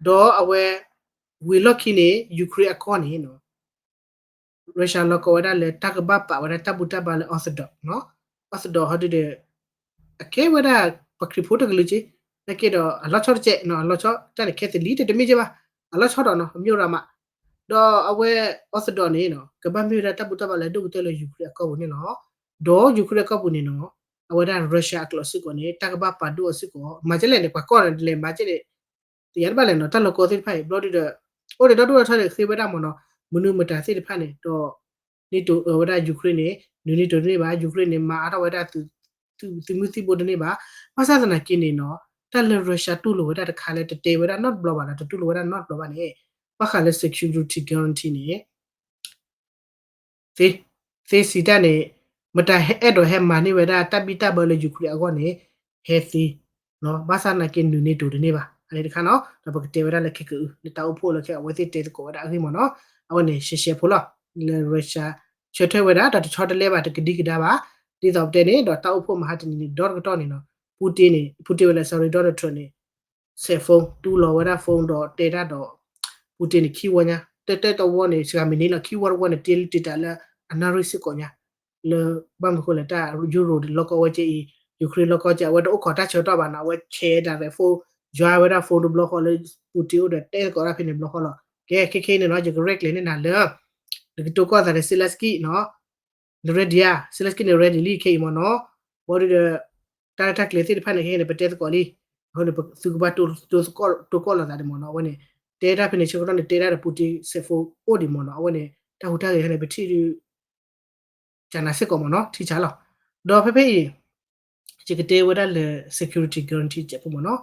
ဒီးအဝဲ ဝံၤလီၢ်ခံန့ၣ် Ukraine အကီၢ်န့ၣ် Russia လီၢ်ကီဝဲဒၣ်လၢတၢ်ကဘၣ်ပာ်ဝဲဒၣ်တၢ်ဘူၣ်တၢ်ဘါလၢ Orthodox နီၤ, Orthodox ဟီဒုဒီး အကဲဝဲဒၣ်ပှၤခရံာ်ဖိတကလုာ်က့, နာ်က့ဒီးအလီၤဆီတကဲးနီၤ, အလီၤဆီတၢ်န့ၣ် Catholic တမ့ၢ်က့ဘၣ်, အလီၤဆီဒီးနီၤ အမျိုးရမး, ဒီးအဝဲ Orthodox န့ၣ်နီၤ ကဘၣ်မ့ၢ်ဝဲဒၣ်တၢ်ဘူၣ်တၢ်ဘါလၢအဒိၣ်ကတၢၢ်လၢ Ukraine အကီၢ်ပူၤန့ၣ်လီၤ, ဒီး Ukraine အကီၢ်ပူၤန့ၣ်နီၤ အဝဲဒၣ် Russia အကျိာ်စ့ၢ်ကီးန့ၣ် တၢ်ကဘၣ်ပာ်ဒိၣ်အီၤစ့ၢ်ကီး မၤကဲလဲၣ်န့ၣ် ပှၤကီၢ်န့ၣ်လဲၤမၤကဲန့ၣ် တယၤတဘၣ်လဲၣ်နီၤ တၢ်လီၢ်ကီသ့ၣ်တဖၣ်အံၤ ဘျီဒုဒီး အိၣ်ဒီးဒီဒူၣ်ဒီထၢန့ၣ် ဃ့ဝဲဒၣ်မ့ၢ်နီၤ မနုၤမတၤသ့ၣ်တဖၣ်န့ၣ် ဒီး NATO အဝဲဒၣ် Ukraine န့ၣ် နုာ် NATO တန့ၢ်ဘၣ်, Ukraine န့ၣ် မၤအါထီၣ်ဝဲဒၣ် သုးမုၢ်သံၣ်ဘိတန့ၢ်ဘၣ်, ဘၣ်ဆၣ်သနာ်က့န့ၣ်နီၤ တၢ်လၢ Russia တူၢ်လိာ်ဝဲဒၣ်တခါလၢတတဲဝဲဒၣ်နီတဘျီဘၣ်ဒီး တတူၢ်လိာ်ဝဲဒၣ်နီတဘျီဘၣ်န့ၣ် ဘၣ်ဃးလၢ security guarantee န့ၣ် သ့ သ့စံးတၢ်န့ၣ် မတၤဟဲအဲၣ်ဒိးဟဲမၤန့ၢ်ဝဲဒၣ်တၢ်ဘံၣ်တၢ်ဘၢလၢ Ukraine အဂီၢ်န့ၣ် ဟဲသ့ ဘၣ်ဆၣ်သနာ်က့နုာ် NATO တန့ၢ်ဘၣ် အန့ၣ်တခါနီၤ ဒီးပကတဲဝဲဒၣ်လၢခဲကအု လၢတၢ်အိၣ်ဖှိၣ်လၢခဲအဝဲသ့ၣ်တဲသကိးဝဲဒၣ်အဂ့ၢ်မ့ၢ်နီၤ အဝဲန့ၣ်ရှဲရှဲဖိလီၤ လၢ Russia ဆၢထၢၣ်ဝဲဒၣ် ဒီးတဆီတလဲဘၣ်တကဒံကဒါဘၣ် ဒ်သိးပတဲန့ၣ် ဒီးတၢ်အိၣ်ဖှိၣ်မဟါတနံၤန့ၣ် ဒီတကတီၢ်န့ၣ်နီၤ Putin န့ၣ် Putin ဝဲလၢ sorry Donald Trump န့ၣ် cell phone တူၢ်လီၤဝဲဒၣ် phone ဒီးတဲတၢ်ဒီး Putin န့ၣ် ခံဝီညါ တဲတဲတဝီန့ၣ် စှၤမံၤန့ၣ်လီၤ ခံဝီတဝီန့ၣ် တ့လံတ့တၢ်လၢအနၣ်ရံၣ်စ့ၢ်ကီးညါ လၢ ဘၣ်မနုၤဃိလဲၣ် တၢ်ယူရိၤလီၢ်ကီဝဲကဲအံၤ Ukraine လီၢ်ကီကဲ အဝဲတအိၣ်ခိးတၢ်ဆၢကတီၢ်ဘၣ်နီၤ အဝဲဆဲးဒၣ်ရဲၣ် phone ယွၤဝဲဒၣ် phone တဘျီဃီလၢ Putin အိၣ်ဒီးတဲသကိးတၢ်ဖဲန့ၣ်ဘျီဃီလီၤ ကဲ ခဲခဲအံၤန့ၣ်နီၤ ယကရဲၣ်ကျဲၤန့ၢ်နၤလၢ နကတိၤကီၢ်သးဒီး Zelensky နီၤ န ready ဧါ Zelensky န့ၣ် ready လံခဲအံၤမ့ၢ်နီၤ ဘၣ်ဒီး တၢ်ရဲၣ်တၢ်ကျဲၤသ့ၣ်တဖၣ်န့ၣ် ခဲအံၤန့ၣ် ပတဲသကိးလံ အဃိန့ၣ် သုကဘၣ်တိၤကီၢ်လိာ်သးဒံးမ့ၢ်နီၤ အဝဲန့ၣ် တဲတၢ်ဖဲန့ၣ် ဆၢကတီၢ်န့ၣ် တဲတၢ်ဒီး Putin cell phone အိၣ်ဒံးမ့ၢ်နီၤ အဝဲန့ၣ် တၢ်ဟူးတၢ်ဂဲၤန့ၣ် ပထံၣ်ဒုး ကနၤစ့ၢ်ကီးမ့ၢ်နီၤ ထံဆးလီၤ ဒီးဖဲဖဲအံၤ ယကတဲဝဲဒၣ်လၢ security guarantee တစဲးဖိမ့ၢ်နီၤ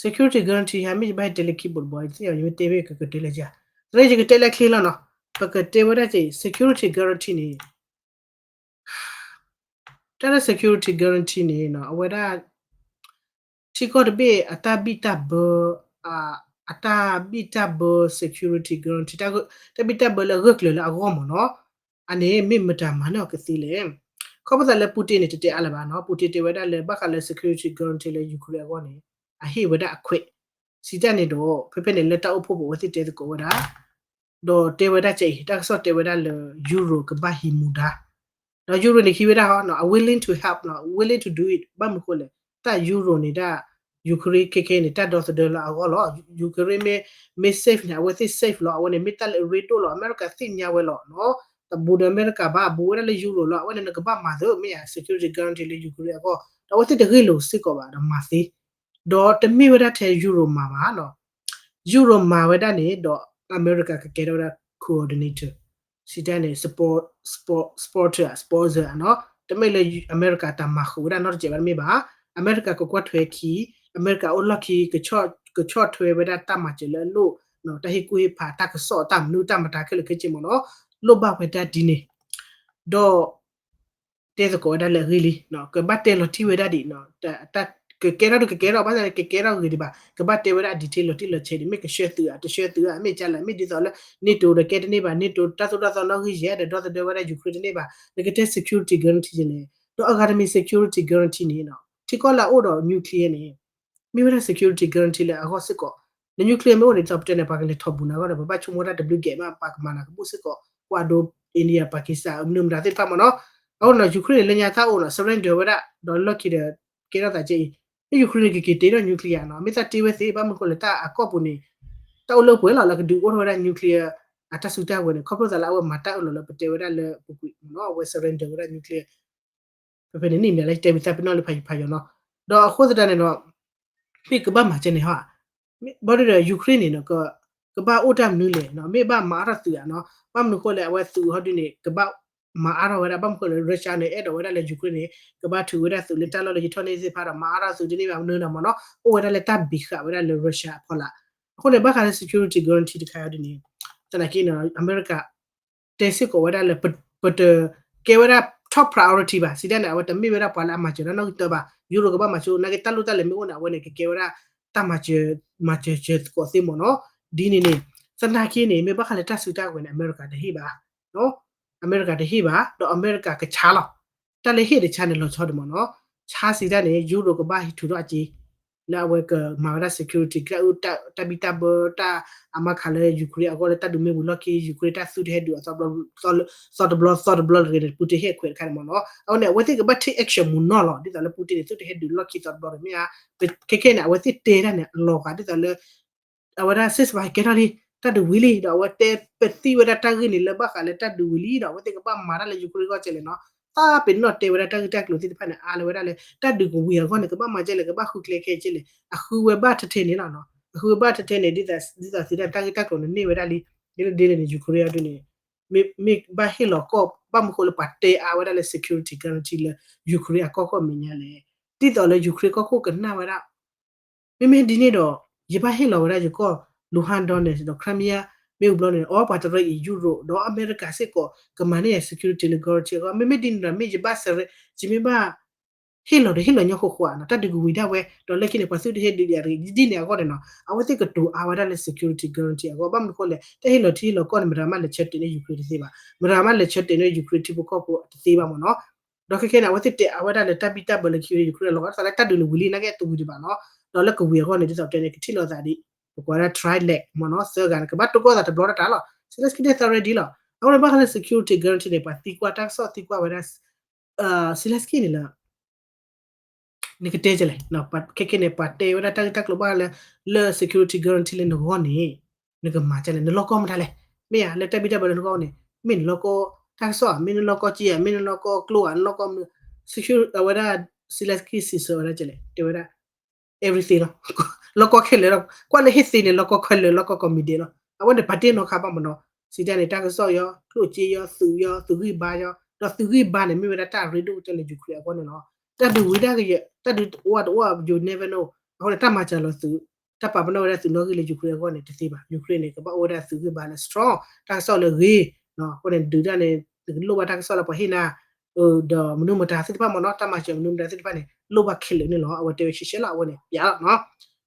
security guarantee ဟဲမ့ၢ်ယဘၣ်ဟဲတဲလၢခံဘိတဘိ ယသ့ၣ်ညါယမ့ၢ်တဲမ့ၢ်ကကတဲလၢယၤ သရၣ်ယကတဲလၢချ့လီၤနီၤ ပကတဲဝဲဒၣ်က့ security guarantee န့ၣ် တၢ်လၢ security guarantee န့ၣ်နီၤ အဝဲဒၣ် ထံကီၢ်တဘ့ၣ်အတၢ်ဘံၣ်တၢ်ဘၢ အတၢ်ဘံၣ်တၢ်ဘၢ security guarantee တၢ်ဘံၣ်တၢ်ဘၢလၢအဂၢၢ်ကျၢၤလၢအဂီၢ်မ့ၢ်နီၤ အန့ၣ်မ့ၢ်မတၤမၤန့ၢ်အီၤကသ့လဲၣ် ခီဖျိလၢ Putin န့ၣ် တတဲအါလၢၤဘၣ်နီၤ Putin တဲဝဲဒၣ်လၢဘၣ်ဃးလၢ security guarantee လၢ Ukraine အဂီၢ်န့ၣ် အဟ့ၣ်ဝဲဒၣ်အခွဲး စံးတၢ်န့ၣ်ဒီး ဖဲဖဲန့ၣ်လၢတၢ်အိၣ်ဖှိၣ်ပူၤအဝဲသ့ၣ်တဲသကိးဝဲဒၣ် ဒီးတဲဝဲဒၣ်ကဲအံၤ တၢ်ကစီၣ်တဲဝဲဒၣ်လၢ Euro ကဘၣ်ဟံးမူဒါ ဒီး Euro န့ၣ် ဟံးဝဲဒၣ်ဟီ I'm willing to help နီၤ willing to do it ဘၣ်မနုၤဃိလဲၣ် တၢ် Euro န့ၣ်ဒၣ် Ukraine ခဲခဲန့ၣ် တၢ်ဒီသဒၢလၢအဂီၢ်လီၤ Ukraine မ့ၢ် မ့ၢ် safe န့ၣ် အဝဲသ့ၣ် safe လီၤ အဝဲန့ၣ် မ့ၢ်တၢ်လၢအရ့ဒိၣ်လီၤ အမဲရကၤသ့ၣ်ညါဝဲလီၤနီၤ တဘူးဒီးအမဲရကၤဘၣ် ဘူးဝဲဒၣ်လၢ Euro လီၤ အဝဲန့ၣ် နကဘၣ်မၤသ့ မ့ၢ်ဧါ security guarantee လၢ Ukraine အဂီၢ် ဒီးအဝဲသ့ၣ်တဂ့ၢ်လိာ်စ့ၢ်ကီးဘၣ် ဒီးမၤသ့ ဒီးတမ့ၢ်ဝဲဒၣ်ထဲ Euro မၤဘၣ်နီၤ Euro မၤဝဲဒၣ်န့ၣ် ဒီးအမဲရကၤကကဲထီၣ်ဝဲဒၣ် coordinator စံးတၢ်န့ၣ် sponsor sponsor နီၤ တမ့ၢ်လၢအမဲရကၤတၢ်မၤဃုာ်ဝဲဒၣ်နီတစဲးဘၣ်တမ့ၢ်ဘၣ် အမဲရကၤကကွၢ်ထွဲခံ အမဲရကၤအိၣ်လီၢ်ခံ ကဆီၣ်ထွဲဝဲဒၣ်တၢ်မၤစၢၤလၢအလိၣ် တၢ်ဟ့ၣ်ကူၣ်ဟ့ၣ်ဖး တၢ်ကစီၣ် တၢ်မနုၤ တၢ်မတၤခဲလၢာ်ခဲဆ့မ့ၢ်နီၤ လိၣ်ဘၣ်ဝဲဒၣ်ဒ်န့ၣ် ဒီး တဲသကိးဝဲဒၣ်လၢအဂ့ၢ်လံ ကဘၣ်တဲလီၤတံၢ်ဝဲဒၣ်ဒံး ကကဲထီၣ်ဒုးကကဲထီၣ် ဘၣ်ဆၣ်န့ၣ် ကကဲထီၣ်ဂ့ၤဒံးဘၣ် ကဘၣ်တဲဝဲဒၣ် detail လီၤတံၢ်လီၤဆဲးဒံး မ့ၢ်ကဆှၢသုးဧါ တဆှၢသုးဧါ မ့ၢ်ကလဲၣ် မ့ၢ်ဒ်သိးလၢ NATO ဒီးကဲတန့ၢ်ဘၣ် NATO တၢ်သိၣ်တၢ်သီနီၣ်ဂံၢ်ယဲၢ်ဒီး ဒီသဒၢဝဲဒၣ် Ukraine တန့ၢ်ဘၣ် နကတဲ security guarantee ယဲၢ်န့ၣ် ဒီးအဂၤတမံၤ security guarantee န့ၣ် ထံကီၢ်လၢအအိၣ်ဒီး nuclear န့ၣ် မ့ၢ်ဝဲဒၣ် security guarantee လၢအဂီၢ်စ့ၢ်ကီး န nuclear မ့ၢ်အိၣ်န့ၣ် ဒ်သိးပတဲန့ၣ် ပှၤကလဲၤထီၣ်ဘူးနၤအဂီၢ်ဒီး ပဘၣ်ဆိကမိၣ်တၢ်တဘျုးကဲးမး ပှၤကမၤနၤကဘူၣ်စ့ၢ်ကီး ကွၢ်ဒိ India Pakistan မနုၤမတၤသ့ၣ်တဖၣ်မ့ၢ်နီၤ အဃိန့ၣ် Ukraine န့ၣ် လၢညါတၢ်အိၣ်နီၤ surrender ဝဲဒၣ် ဒီးလီၢ်ခံဒီး ကဲထီၣ်သးကဲအံၤ လၢ Ukraine န့ၣ် ကက့ၤတ့ထီၣ် nuclear နီၤ မ့ၢ်သးတ့ဝဲသ့ ဘၣ်မနုၤဃိလဲၣ် တၢ်အကီၢ်ပူၤန့ၣ် တၢ်အိၣ်လၢပှဲၤလီၤ လၢကဒုးအိၣ်ထီၣ်ဝဲဒၣ် nuclear အတၢ်စုတၢ်ဝဲၤန့ၣ် ခီဖျိသးလၢအဝဲမၤတၢ်အၢၣ်လီၤလၢပတဲဝဲဒၣ်လၢပူၤကွံာ်မ့ၢ်နီၤ အဝဲ surrender ဝဲဒၣ် nuclear ဖဲဖဲန့ၣ်န့ၣ်မ့ၢ်လၢတဲဝံသးပ့ၤနီၣ်လၢဖးယံၤဖးယီၤနီၤ ဒီးအဃိသတးန့ၣ်ဒီး မ့ၢ်ကဘၣ်မၤကဲန့ၣ်ဟီ ဘၣ်ဒီး Ukraine န့ၣ် ကဘၣ်အိၣ်တၢ်မနုၤလဲၣ်နီၤ မ့ၢ်ဘၣ်မၤအါထီၣ်သုးဧါနီၤ ဘၣ်မနုၤဃိလဲၣ် အဝဲသုးဟီဒုန့ၣ် ကဘၣ်မၤအါထီၣ်ဝဲဒၣ် ဘၣ်မနုၤဃိလဲၣ် Russia န့ၣ် အဲၣ်ဒိးဝဲဒၣ်လၢ Ukraine န့ၣ် ကဘၣ်ထုးဝဲဒၣ်သုးလၢတၢ်လီၢ်လၢယထီၣ်န့ၢ်သ့ၣ်တဖၣ်ဒီး မၤအါထီၣ်သုးတန့ၢ်ဘၣ်မနုၤနီၤမ့ၢ်နီၤ အိၣ်ဝဲဒၣ်လၢတၢ်ဘံးဃာ်ဝဲဒၣ်လၢ Russia အဖီလာ် အဃိန့ၣ် ဘၣ်ဃးလၢ security guarantee တခါအံၤဒ်န့ၣ် သနာ်က့န့ၣ် အမဲရကၤ တဲစ့ၢ်ကီးဝဲဒၣ်လၢ ပတကဲဝဲဒၣ် top priority ဘၣ် စံးတၢ်န့ၣ် အဝဲတမ့ၢ်ဝဲဒၣ်ပှၤလၢအမၤစၢၤတၢ်နီၣ်ဂံၢ်တၢဘၣ် Euro ကဘၣ်မၤဆိ နာ်က့တၢ်လိၣ်တၢ်လဲၤမ့ၢ်အိၣ်န့ၣ် အဝဲန့ၣ် ကကဲဝဲဒၣ် တၢ်မၤစၢၤ မၤစၢၤစၢၤသကိးသ့မ့ၢ်နီၤ ဒ်န့ၣ်န့ၣ် သနာ်က့န့ၣ် မ့ၢ်ဘၣ်ဃးလၢတၢ်စုတၢ်ဝဲၤန့ၣ် အမဲရကၤတဟ့ၣ်ဘၣ် အမဲရကၤတဟ့ၣ်ဘၣ် ဒီးအမဲရကၤကဆါလီၤ တၢ်လၢဟ့ၣ်တဆါန့ၣ် လီၤဆီဒံးမ့ၢ်နီၤ ဆါစံးတၢ်န့ၣ် Euro ကဘၣ်ထုးထီၣ်အက့ လၢအဝဲကမၤဝဲဒၣ် security တၢ်အုၣ်တၢ်ဘံၣ်တၢ်ဘၢတၢ်အမါခးလၢ Ukraine အဂီၢ်လၢတၢ်ဒုးမ့ၢ်ဝံၤလီၢ်ခံ Ukraine တၢ်သုးတဟဲဒုးအသီတဘျီ သီတဘျီသီတဘျီတဂ့ၤန့ၣ် Putin ဟ့ၣ်အခွဲးတခါန့ၣ်မ့ၢ်နီၤ အဝဲန့ၣ် အဝဲသ့ၣ်ကဘၣ် take action မ့ၢ်နီၤလီၤ ဒ်သိးလၢ Putin န့ၣ် သုးတဟဲဒုးလီၢ်ခံသီတဘျီတဂ့ၤမ့ၢ်ဧါ ခဲခဲန့ၣ် အဝဲသ့ၣ်တဲတၢ်န့ၣ် အလီၤဂာ်ဒ်သိးလၢ အဝဲဒၣ် ceasefire ကဲထီၣ်လံ တၢ်ဒုးဝံၤလံ ဒီးအဝဲတဲပသံဝဲဒၣ်တၢ်ဂ့ၢ်န့ၣ် လၢဘၣ်ဃးလၢတၢ်ဒုးဝံၤလံဒီး အဝဲသ့ၣ်ကဘၣ်မၤတၢ်လၢ Ukraine အဂီၢ်ကဲလဲၣ်နီၤ သးပ့ၤနီၣ်တဲဝဲဒၣ်တၢ်ဂ့ၢ်တၢ်ကျိၤသ့ၣ်တဖၣ်န့ၣ် အါလၢၤဝဲဒၣ်လၢ တၢ်ဒုးကဝံၤအဂီၢ်န့ၣ် ကဘၣ်မၤကဲလဲၣ် ကဘၣ်ဃုကျဲခဲကဲလဲၣ် အဃုဝဲဘၣ်ထဲထဲန့ၣ်လီၤနီၤ အဃုဝဲဘၣ်ထဲထဲန့ၣ် ဒ်သိးသုတၢ်ဂ့ၢ်တၢ်ကျိၤန့ၣ်န့ၢ်ဝဲဒၣ်လံ ဒ်လဲၣ်ဒ်လဲၣ်န့ၣ် Ukraine အဒုးန့ၣ် မ့ၢ်ဘၣ်ဟ့ၣ်လီၤကီၢ် ဘၣ်မနုၤဃိလၢပှၤတဲအါဝဲဒၣ်လၢ security guarantee လၢ Ukraine အကီၢ်ခိၣ်မဲာ်ညါလဲၣ် ဒ်သိးလၢ Ukraine ကီၢ်ခိၣ်ကနၣ်ဝဲဒၣ် မ့မ့ၢ်ဒ်န့ၣ်ဒီး ယဘၣ်ဟ့ၣ်လီၤဝဲဒၣ်ယကီၢ် Luhansk Donetsk ဒီး Crimea မ့ၢ်ဝံၤဘျီန့ၣ် အီပှၤတရၢအံၤ Europe ဒီးအမဲရကၤစ့ၢ်ကီး ကမၤန့ၢ်ယၤ security လၢ guarantee အဂီၢ် မ့မ့ၢ်ဒ်န့ၣ်ဒီး မ့ၢ်ယဘၣ်စဲး ယမ့ၢ်ဘၣ် ဟ့ၣ်လီၤဒီးဟ့ၣ်လီၤညီဃိဃိဧါနီၤ တၢ်ဒုးကဝံၤဒၣ်ဝဲ ဒီးလၢခံန့ၣ် ပှၤသုးတဟဲဒုးယၤတဂ့ၤ ဒ်န့ၣ်အဂီၢ်န့ၣ်နီၤ အဝဲသ့ၣ်ကတိၤအါဝဲဒၣ်လၢ security guarantee အဂီၢ် ဘၣ်မနုၤဃိလဲၣ် တၢ်ဟ့ၣ်လီၤထံဟ့ၣ်လီၤကီၢ်န့ၣ် မတၤမးလဲၤဆၢတဲာ်န့ၢ် Ukraine တသ့ဘၣ် မတၤမးလဲၤဆၢတဲာ်န့ၢ် Ukraine ထံဖိကီၢ်ဖိတသ့ဘၣ်မ့ၢ်နီၤ ဒီးခဲခဲန့ၣ် အဝဲသ့ၣ်တဲအါဝဲဒၣ်လၢတၢ်ဘံၣ်တၢ်ဘၢလၢခံဝဲ Ukraine အလီၢ် ဘၣ်ဆၣ်လၢတၢ်ဒုးန့ၣ်ဝံၤလံ နာ်က့အတဝံၤဒံးဘၣ်နီၤ ဒီးလၢကဝံၤအဂီၢ်န့ၣ် ဒ်သိးပတဲန့ၣ် ကထံၣ်လိာ်သးဒ် ပကွၢ်ဒၣ် trilateral မ့ၢ်နီၤ သၢဂၤန့ၣ် ကဘၣ်တိၢ်ကီၢ်သးတဘျီတၢ်တၢ်လီၤ Zelenskyy တဲသး ready လီၤ အဃိန့ၣ် ဘၣ်ဃးလၢ security guarantee န့ၣ် ပှၤသံကွၢ်တၢ်ကစီၣ်သံကွၢ်ဝဲဒၣ် Zelenskyy န့ၣ်လၢ နကတဲကလဲၣ် ခဲခဲန့ၣ် ပှၤတဲဝဲဒၣ်တၢ်ဂ့ၢ်တၢ်ကျိၤဘၣ်လၢ လၢ security guarantee လၢနဂီၢ်န့ၣ် နကမၤကလဲၣ် နလီၢ်ကီၢ်မတၤလဲၣ် မ့ၢ်ဧါ လၢတၢ်ဘံၣ်တၢ်ဘၢလၢနဂီၢ်န့ၣ် မ့ၢ်နလီၢ်ကီၢ်တၢ်ကစီၣ်ဧါ မ့ၢ်နလီၢ်ကီၢ်က့ဧါ မ့ၢ်နလီၢ်ကီၢ်ကျိဧါ နလီၢ်ကီၢ်မနုၤ security အဝဲဒၣ် Zelenskyy စံးဆၢဝဲဒၣ်ကလဲၣ် တဲဝဲဒၣ် everything လီၤ လီၢ်ကီၢ်ခဲလၢာ်လီၤ ကွၢ်လၢဟ့ၣ်သ့န့ၣ် လီၢ်ကီၢ်ခဲလၢာ် လီၢ်ကီၢ်ကိးမံၤဒဲးလီၤ အဝဲန့ၣ် ပာ်တ့ၢ်နီၢ်ခါဘၣ်မ့ၢ်နီၤ စံးတၢ်န့ၣ် တၢ်ကစီၣ်ယီၤ ကျိၣ်စ့ယီၤ သုးယီၤ သုးဂံၢ်ဘါယီၤ ဒီးသုးဂံၢ်ဘါန့ၣ် မ့ၢ်ဝဲဒၣ်တၢ်ရ့ဒိၣ်ကတၢၢ်လၢ Ukraine အဂီၢ်န့ၣ်လီၤ တၢ်ဒုးဝံၤဒၣ်ကယဲၢ် တၢ်ဒုးအိၣ်တအိၣ် you never know အဃိန့ၣ် တၢ်မၤစၢၤလီၤသုး တၢ်ပာ်ပနီၣ်ဝဲဒၣ်သုးနီၣ်ဂံၢ်လၢ Ukraine အဂီၢ်န့ၣ် တသ့ဘၣ် Ukraine န့ၣ် ကဘၣ်အိၣ်ဝဲဒၣ်သုးဂံၢ်ဘါလၢ strong တၢ်ကစီၣ်လၢဂ့ၤ အဃိန့ၣ် ဒုးတၢ်န့ၣ် နကလိၣ်ဘၣ်တၢ်ကစီၣ်လၢပှၤဟ့ၣ်နၤ ဒီးမနုၤမတၤသ့ၣ်တဖၣ်မ့ၢ်နီၤ တၢ်မၤစၢၤမနုၤမတၤသ့ၣ်တဖၣ်န့ၣ် လိၣ်ဘၣ်ခဲလၢာ်န့ၣ်လီၤ အဝဲတဲဝဲရှဲရှဲလီၤ အဝဲန့ၣ် ပျးလီၤနီၤ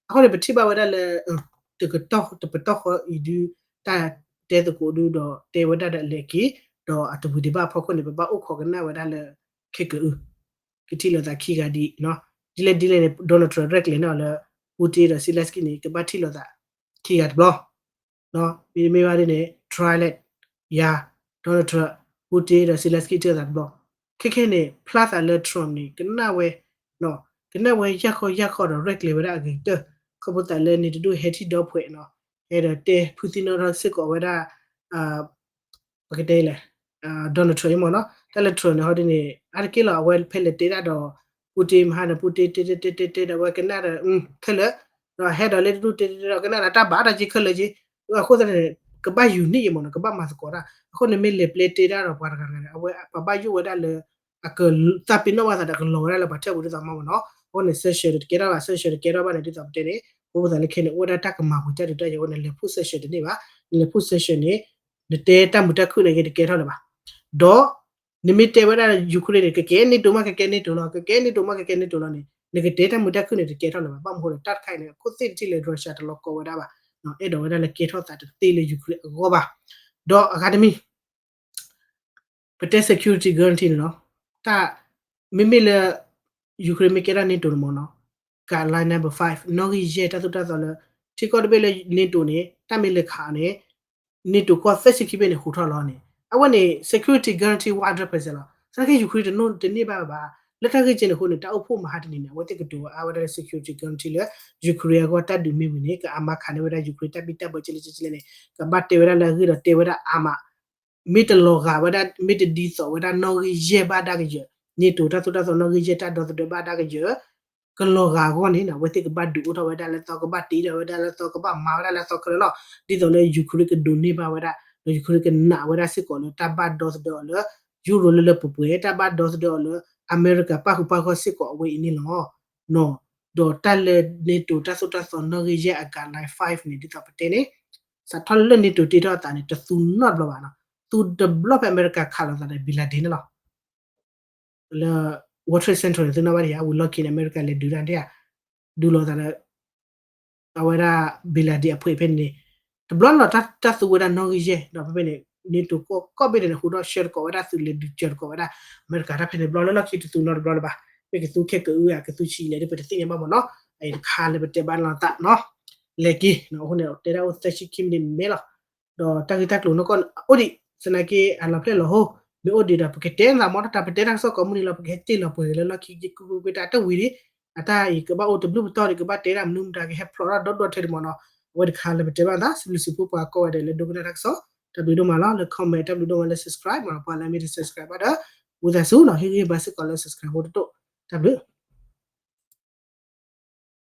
အဃိန့ၣ် ပထံၣ်ဘၣ်ဝဲဒၣ်လၢ တကတီၢ်တပတီၢ်ဃီအံၤဒု တၢ်တဲသကိးဒုဒီး တဲဝဲဒၣ်ဒီးလဲၤက့ၤ ဒီးအတဝံၤဒံးဘၣ်အဖီခိၣ်န့ၣ် ပဘၣ်အိၣ်ခိးကနၣ်ဝဲဒၣ်လၢ ခဲကအု ကထံၣ်လိာ်သးခံဂၤဒ် ဒ်လဲၣ်ဒ်လဲၣ်န့ၣ် Donald Trump ရဲၣ်ကျဲၤန့ၢ်အီၤလၢ Putin ဒီး Zelenskyy န့ၣ် ကဘၣ်ထံၣ်လိာ်သးခံဂၤတဘျီ မ့တမ့ၢ်ဘၣ်ဒ်န့ၣ် Trump ယၤ Donald Trump, Putin ဒီး Zelensky တဲသးတဘျီ, ခဲခဲန့ၣ် ဖျါသးလၢ Trump န့ၣ် ကနၣ်ဝဲ ကနၣ်ဝဲယၢ်ခီယၢ်ခီဒီးရဲၣ်ကျဲၤဝဲဒၣ်အဂ့ၤကတၢၢ်, ခီဖျိသးလၢန့ၣ်တဒူၣ်ဟဲထံၣ်ဒီဖှဲးနီၤ, ဟဲဒီးတဲဖုသံနီၣ်ထီၣ်စ့ၢ်ကီးဝဲဒၣ် ပကတဲလဲၣ် Donald Trump မ့ၢ်နီၤ, တၢ်လၢ Trump န့ၣ်ဟီဒ်န့ၣ် အါတက့ၢ်လီၤ အဝဲဖဲလဲၣ်တဲဒၣ်ဒီး Putin မဟါန့ၣ် Putin တဲတဲတဲတဲတဲဒီး အဝဲကနၣ်ဒီး ခဲလၢာ်, ဒီးဟဲဒီးလၢတဒူၣ်တဲတဲတဲဒီး ကနၣ်ဒီးတၢ်ဘၣ်တၢ်က့ခဲလၢာ်က့, အဃိသတးန့ၣ် ကဘၣ်ယူၤန့ၢ်အံၤမ့ၢ်နီၤ, ကဘၣ်မၤသကိးတၢ်, အဃိန့ၣ်မ့ၢ်လဲၤပျဲတဲဒၣ်ဒီးပှၤတဂၤတဂၤန့ၣ် အဝဲပှၤဘၣ်ယိၣ်ဝဲဒၣ်လၢ အကသးပ့ၤနီၣ်ဘၣ်သးဒီးကလီၤဝဲဒၣ်လၢပှၤထၢၣ်ပူၤဒ်သိးမးမ့ၢ်နီၤ, အဃိန့ၣ် sanction တကဲထီၣ်ဘၣ်, sanction တကဲထီၣ်ဘၣ်န့ၣ် ဒ်သိးပတဲန့ၣ် ပဝဲသးလၢခဲန့ၣ် အိၣ်ဝဲဒၣ်တၢ်ကမၤပူၤတၢ်ဒုးတၢ်ယၤအဃိန့ၣ် လဲၤဖှိၣ် sanction တန့ၢ်ဘၣ်, နလဲၤဖှိၣ် sanction န့ၣ် နတဲတၢ်မုာ်တၢ်ခုၣ်န့ၣ်က့တကဲထီၣ်လၢၤဘၣ်, ဒီး နမ့ၢ်တဲဝဲဒၣ် Ukraine န့ၣ် ကကဲ NATO မး ကကဲ NATO လီၤ, ကကဲ NATO မး ကကဲ NATO လီၤန့ၣ် နကတဲတၢ်မုာ်တၢ်ခုၣ်န့ၣ်တကဲထီၣ်လၢၤဘၣ်, ဘၣ်မနုၤဃိလဲၣ် တၢ်တခါအံၤန့ၣ် အခိၣ်သ့ၣ်တထံၣ်လၢ Russia တလီၤကီဝဲဒၣ်ဘၣ်, အဲၣ်ဒိးဝဲဒၣ်လၢကဲထီၣ်သးတသ့လၢ Ukraine အဂီၢ်ဘၣ်, ဒီးအဂၤတမံၤ ပတဲ security guarantee န့ၣ်လီၤ, တၢ် မ့မ့ၢ်လၢ Ukraine မ့ၢ်ကဲထီၣ် NATO န့ၣ်မ့ၢ်နီၤ, guideline number five နီၣ်ဂံၢ်ယဲၢ်တၢ်သိၣ်တၢ်သီလၢ ထံကီၢ်တဘ့ၣ်လၢ NATO န့ၣ် တၢ်မ့ၢ်လဲၤခးအီၤန့ၣ် NATO ကီၢ်သၢဆံခံဘ့ၣ်န့ၣ် ဟူးထီၣ်လီၤန့ၣ် အဝဲန့ၣ် security guarantee one hundred percent လီၤ. သနာ်က့ Ukraine တန့ၢ်ဘၣ်ဘၣ်. လၢတၢ်ဂ့ၢ်ကဲန့ၣ်အဃိန့ၣ် တၢ်အိၣ်ဖှိၣ်မဟါတနံၤန့ၣ် အဝဲသ့ၣ်ကဒိးအါဝဲဒၣ်လၢ security guarantee လၢ Ukraine အဂီၢ် တၢ်ဒုးမ့ၢ်ဝံၤန့ၣ် ကအါမးခးန့ၢ်ဝဲဒၣ် Ukraine တၢ်ဘံၣ်တၢ်ဘၢကလဲၣ်ကလဲၣ်န့ၣ် ကဘၣ်တဲဝဲဒၣ်လၢအဂ့ၢ်ဒီးတဲဝဲဒၣ်အါမး မ့ၢ်တလီၤဂာ်ဝဲဒၣ် မ့ၢ်တဒ်သိးဝဲဒၣ်နီၣ်ဂံၢ်ယဲၢ်ဘၣ်ဒၣ်ကယၢၤ NATO တၢ်သိၣ်တၢ်သီနီၣ်ဂံၢ်ယဲၢ်တၢ်ဒီသဒၢဘၣ်ဒၣ်ကယၢၤ ကလီၤဂာ်အဂီၢ်န့ၣ် အဝဲသ့ၣ်ကဘၣ်ဒုးအိၣ်ထီၣ်ဝဲဒၣ်လၢသီ ကဘၣ်တ့ထီၣ်ဝဲဒၣ်လၢသီ ကဘၣ်မၤဝဲဒၣ်လၢသီခဲလၢာ်လီၤ. ဒ်သိးလၢ Ukraine ကဒိးန့ၢ်ဘၣ်ဝဲဒၣ် ဒီး Ukraine ကနာ်ဝဲဒၣ်စ့ၢ်ကီးလၢတၢ်ဘၣ်ဒီသဒၢအီၤလၢ ယူရိၤလၢလၢပှဲၤပှဲၤ တၢ်ဘၣ်ဒီသဒၢအီၤလၢ အမဲရကၤပၣ်ဃုာ်ပၣ်ဂီၢ်စ့ၢ်ကီးအဝဲအံၤန့ၣ်လီၤ. ဒီးတၢ်လၢ NATO တၢ်သိၣ်တၢ်သီနီၣ်ဂံၢ်ယဲၢ်အ guideline five န့ၣ် ဒ်သိးပတဲန့ၣ် စးထီၣ်လၢ NATO တ့ထီၣ်အသးန့ၣ် တသူနီတဘျီဘၣ်နီၤ. သူတဘျီဖဲအမဲရကၤခးလိာ်သးဒီး bin Laden န့ၣ်လီၤ. လၢ World Trade Center န့ၣ် သုနီၣ်ဘၣ်ဒံးဧါ ဝံၤလီၢ်ခံန့ၣ် အမဲရကၤလဲၤဒုးတၢ်ဒၣ်ဧါ ဒုးလိာ်သးဒီး အဝဲဒၣ် bin Laden အဖှဲးဖဲန့ၣ်န့ၣ် တဘျီလီၤ တၢ်သူဝဲဒၣ်နီၣ်ဂံၢ်ယဲၢ် ဒီးဖဲဖဲန့ၣ် NATO ကီၢ်ဘ့ၣ်န့ၣ် ဟူးထီၣ်ဆှၢတကိးဝဲဒၣ်သုးလဲၤဒုးစၢၤတကိးဝဲဒၣ် အမဲရကၤတၢ်ဖဲန့ၣ်ဘျီလၢလီၢ်ခံတသူနီတဘျီလၢၤဘၣ်. မ့ၢ်ကသူခဲကအုဧါ ကသူဆံးလဲၣ် ဒ်ပတသ့ၣ်ညါဘၣ်မ့ၢ်နီၤ. အအံၤတခါလၢပတဲဘၣ်လီၤသးနီၤ လဲၤက့ၤ အဃိန့ၣ် တဲဒၣ်အိၣ်သၢဆံခံမံးနံးမ့ၢ်လီၤ. ဒီးတၢ်ဂ့ၢ်တၢ်ကျိၤနီၢ်ကီၢ်အိၣ်ဒံး သနာ်က့ အလီၤဖျဲၣ်လီၤဟိ မ့ၢ်အိၣ်ဒံးဒီး ပကတဲနသးမ့ၢ်တၢ် ပတဲတၢ်ကစီၣ်ကိးမုၢ်နံၤလီၤ ပကဟဲတ့ၢ်လီၤပှဲၤဂ့ၤလၢလီၢ်ခံက့ၤ ကွ့ကွ့ကွ့ တၢ်တဝံၤဒံး အတၢ်အံၤကဘၣ်အိၣ်တဘျုးပတီၢ်ဒံး ကဘၣ်တဲဒၣ်မနုၤမတၤကဟဲဖျိးထီၣ်ဒီဒီထဲတမ့ၢ်နီၤ. အဝဲတခါလၢပတဲဘၣ်သး စံးဘျုးစံးဖှိၣ်ပှၤကိးဂၤဒဲးလၢဒိကနၣ်တၢ်ကစီၣ် တၢ်ဘျုးဒိၣ်မးလီၤ. လၢ comment တၢ်ဘျုးဒိၣ်မးလၢ subscribe မ့ၢ်နီၤ ပှၤလၢမ့ၢ်တ subscribe ဘၣ်ဒီး ဝံသးစူၤနီၤ ဟ့ၣ်ဂံၢ်ဘါစ့ၢ်ကီးလၢ subscribe ဖိတတိၢ် တၢ်ဘျုး